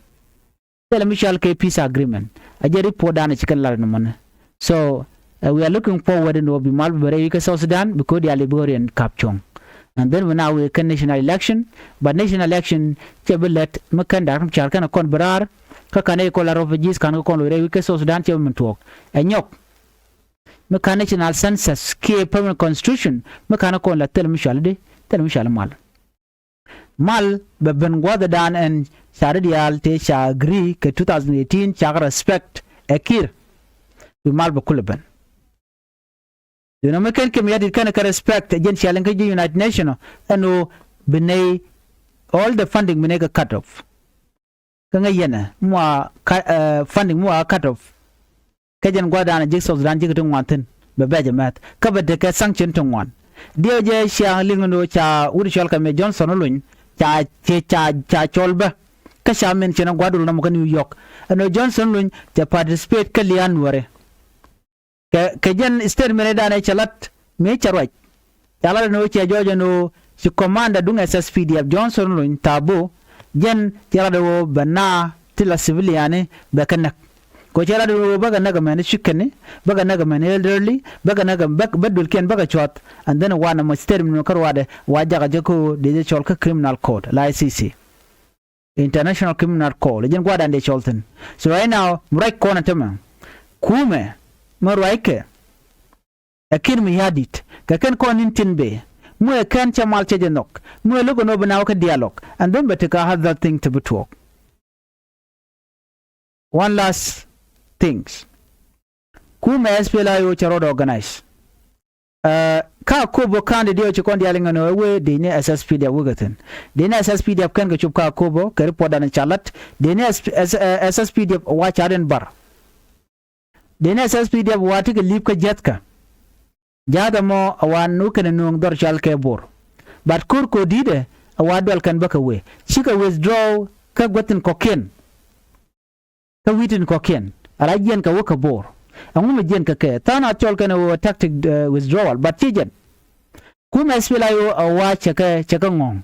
Thil mi cɔal kɛ peace agreement a jɛ report dan ci kɛn lar ni mɔnɛ. So we are looking forward in wä bi mal bi bɛ rɛy wi̱i̱ kä South Sudan because diali bi ɣöriɛn kap cuɔ̱ŋ. And then we now we kɛn national election. But national election cɛ bi lɛt mi kɛn Doctor Machar kɛn kɔn bi raar. Kä kan ɛ kɔn la refugees kan kɔn lo rɛy wi̱i̱ kä South Sudan cɛ bi min tuɔɔk. Ɛ nyɔk mi kan national census kiɛ permanent constitution mi kan kɔn la thil mi cɔal di thil mi cɔal mal. Mal bɛ ben gua̱dhɛ dan ɛn ca ri diaal tëë ca agree kɛ two thousand eighteen ca kɛ respect ɛ Kiir. Bi mal bɛ kulɛ ben. Duundɛ mi ken kem yadit kɛn kɛ respect ɛ jɛn cia liŋ kä ji̱ United Nation ɛn ɣöö bi nɛy all the funding bi nɛy kɛ cut off. Kä ŋäc yɛn ɛ mua funding mua cut off. Kä jɛn gua̱dan ji̱ South Sudan ji̱ kɛ ti ŋuan thi̱n bɛ bɛc ɛmɛth kä bɛ tekɛ sanction ti ŋuan. Diɛw jɛ cia liŋ ni ca wut cɔl kɛ mɛ Johnson Olony ca ca ca cɔl bä. Kä ca min cɛn gua̱dul nɔmɔ kä New York ɛn ɣöö Johnson Olony cɛ participate kä lian nuɔri. Kɛ kɛ jɛn statement dan ɛ cɛ lat mëë cɛ ruac. Ca lat ɛn ɣöö cɛ jɔɔc ɛn ɣöö ci commander duŋ S S P D F Johnson Olony Tabo jɛn cɛ lat ɛn ɣöö bɛ naa ti la civiliani bɛ kɛ näk. Kɛ cɛ lat ɛn ɣöö bäkɛ näk ɛmɛn ci kɛni bäkɛ näk ɛmɛn elderly bäkɛ näk bä duëlkiɛn bäkɛ cuath. And then wanɛ mɔ statement kä ruaadɛ wa jakä jɛ kä ɣöö dee jɛ cɔl kä criminal court la I C C. International Criminal Court jɛn gua̱dan dee cɔl thi̱n. So right now mi ruac kɔn ɛ tämɛ kumɛ mi ruackɛ. Ɛ kin mi ya̱di̱t kɛ kɛn kɔn ni̱n tin bëë mi ɛ kɛn cɛ mal cɛ jɛ nhɔk mi ɛ lo̱k ɛn ɣöö bi naw kä dialogue and then bɛ ti ka other thing ti bi tuɔɔk. One last things. Kumɛ S P L A I O cɛ rɔɔd organize. Kä Akobo county diɛ ci kɔn diaal iŋɛ nɔ ɛ wee dec ni S S P D F wekɛ thi̱n. Dec ni S S P D F kɛn kɛ cop kä Akobo kɛ report dan ca lat dec ni S S P D F wa ca rin bar. Dec ni S S P D F wa ti kɛ li̱p kä jiäthkä. Ja̱a̱th ɛmɔ ɛ wa nu kɛnɛ nuɔ̱ŋ dhɔr cɔal kɛ Bor. But ko̱r ko̱di̱tɛ ɛ wa dual kɛn bäkɛ wee cikɛ withdraw kä guäthin kɔ̱kiɛn. Kä wi̱i̱ tin kɔ̱kiɛn a la jiɛn kɛ wä kä Bor. Ɛŋu mi jiɛn kɛ kɛ tha̱a̱ŋ a cɔl kɛn ɛ wä tactic withdrawal but ci jɛn. Kumɛ S P L A I O ɛ wa cɛ kɛ cɛ kɛ ŋɔ̱ŋ.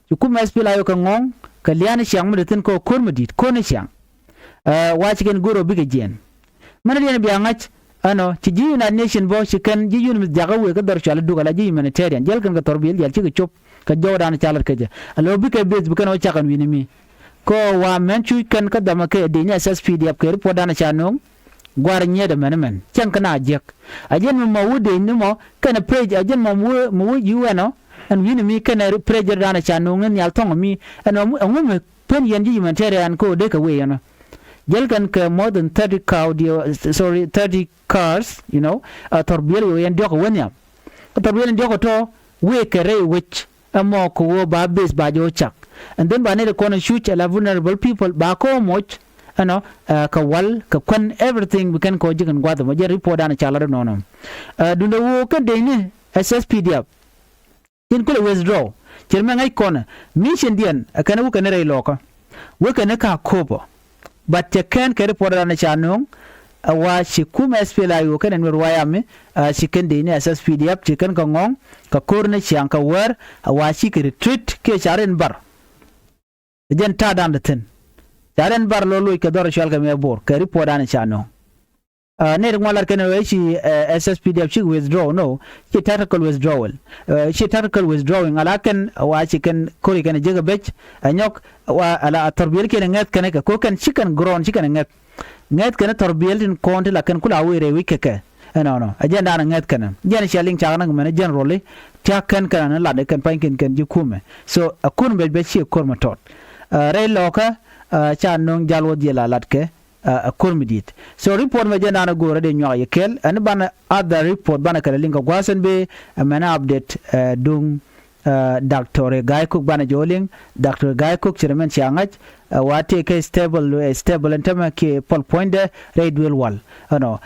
Ci kumɛ S P L A I O kɛ ŋɔ̱ŋ kɛ lia̱a̱n ciaŋ mi dee thi̱n kɛ ko̱r mi di̱i̱t ko̱r ni ciaŋ. Ɛ wa ci kɛn go̱r ɔ bikɛ jiɛn. Mɛn diɛn bia ŋa̱c ɛnɔ ci ji̱ United Nation bä ci kɛn ji̱ UNMISS jakä wëë kä dhɔr cɔal i̱ duk ala ji̱ humanitarian jiɛl kɛn kɛ thɔr biɛl jiɛl cikɛ cop. Kɛ jɔwdan ca lat kä jɛ a lo̱ bikɛ beth bi kɛn ɣä cak ɛn wi̱ni mi. Kä wa mɛn cuc kɛn kä dhɔmɛ kɛ dec ni S S P D F kɛ report dan ca no̱o̱ŋ. Gua̱r nyiet ɛmɛn ɛmɛn cäŋ kä na jiäk. A jɛn mi mɔ wä dec ni mɔ kɛn ɛ pressure a jɛn mɔ mi wä ji̱ wɛn ɔ. Ɛn wi̱ni mi kɛn ɛ pressure dan ca no̱o̱ŋ in nhial thɔŋ mi ɛn ɛŋu mi pen yɛn ji̱ humanitarian kä wä dee kɛ wee yɛn ɔ. Jäl kɛn kɛ more than thirty cow diɛ sorry thirty cars you know. A thɔr biɛl wee yɛn diɔk ɛ wä nhiam. Kä thɔr biɛl yɛn diɔk ɛ tɔ wee kɛ rɛy wec. Ɛmɔ kɛ ɣöö ba base ba jɛ ɣöö cak. And then ba nɛy ti kɔn ɛ cuc ala vulnerable people ba kɛ ɣöö moc ɛnɔ kɛ wal kɛ kuän everything bi kɛn kɛ ɣöö ji̱ kɛn gua̱th ɛmɔ jɛn report dan ca lat ɛnɔnɔ. Duundɛ ɣöö kɛn dec ni S S P D F. Cin kulɛ withdraw cin mɛ ŋäc kɔn ɛ mission diɛn ɛ kɛn ɛ wä kɛn rɛy lɔkä. Wä kɛn kä Akobo. But cɛ kɛn kɛ report dan ca no̱o̱ŋ. Ɛ wa ci kumɛ S P L A I O kɛn ɛ Nuer White Army. Ci kɛn dec ni S S P D F ci kɛn kɛ ŋɔ̱ŋ kɛ ko̱r ni ciaŋ kɛ wäär. Ɛ wa ci kɛ retreat kiɛ ca rin bar. Ɛ jɛn ta̱a̱ dan dee thi̱n. Ca rɛn bar lɔ loc kɛ dhɔr cual kɛ mɛ bor kɛ report an ca nöŋ. Nɛy ti ŋuan lat kɛn ɛ ci S S P D F cik withdraw, no, ci tactical withdrawal. Ci tactical withdrawing ala kɛn wa ci kɛn kori kɛn jek ɛ bec ɛ nyɔk wa ala a thɔr biɛl kiɛn ɛ ŋɛth kɛn kɛ ko kɛn ci kɛn ground ci kɛn ɛ ŋɛth. Ŋɛth kɛn thɔr biɛl tin kɔn ti la kɛn kula wee rɛy wi̱c kɛ kɛ. Ɛnɔnɔ ɛ jɛn daanɛ ŋɛth kɛn jɛn cia liŋ cak nak mɛn ɛ generally. Tiak kɛn kɛn ni lat kɛn pany kɛn kɛn ji̱ kumɛ. So ɛ kun bec bec ci ɛ kor mɛ tɔt rɛy lɔkä. Ca no̱o̱ŋ jal wä dhiel a lat kɛ ɛ kor mi di̱i̱t. So report mɛ jɛn daanɛ go̱o̱rä dee nyuak yɛ kɛl ɛn banɛ other report banɛ kɛlɛ liŋ kɛ gua̱a̱th ɛn bee. Ɛmɛn update duŋ Doctor Gai Kok banɛ jɛ wä liŋ. Doctor Gai Kok ci rɛ mɛn cia ŋa̱c ɛ wa tëë kɛ stable, stable ɛn tämɛ kiɛ pɔl puɔ̱nydɛ rɛy duël wal. Ɛnɔ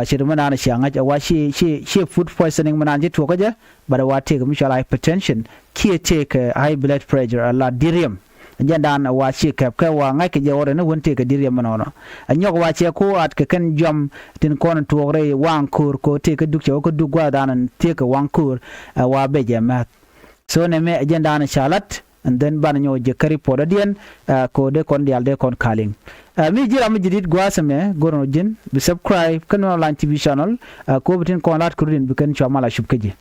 ci rɛ mɛn daanɛ cia ŋa̱c ɛ wa ci ci ci food poisoning mɛn daanɛ ci tuɔkä jɛ. But ɛ wa tëëk mi cɔal hypertension kiɛ tëëk high blood pressure a la dirium. Jɛn dan ɛ wa ci kɛp kɛ wa ŋa̱c kɛ jɛ ɣɔr ɛn wän tëëk kɛ dirium ɛnɔnɔ. Ɛ nyɔk wa cɛ ko at kɛ kɛn jɔm tin kɔn tuɔɔk rɛy waŋ ko̱o̱r ko tëëk kɛ duk cɛ wä kɛ duk gua̱a̱th dan tëëk kɛ waŋ ko̱o̱r. Ɛ wa bɛ jɛ mɛth. So nɛ mɛ ɛ jɛn dan ɛ ca lat and then banɛ nyɔk jɛ kɛ report ɛ diɛn. Ɛ ko dee kɔn dial dee kɔn kaliŋ. Ɛ mi ji̱ ram mi ji̱ dit gua̱a̱th ɛmɛ go̱r nɔ ji̱n bi subscribe kä Nuɛr Online T V channel. Ɛ ko bi tin kɔn lat kɛ rudin bi kɛn cua mal a cup kä ji̱.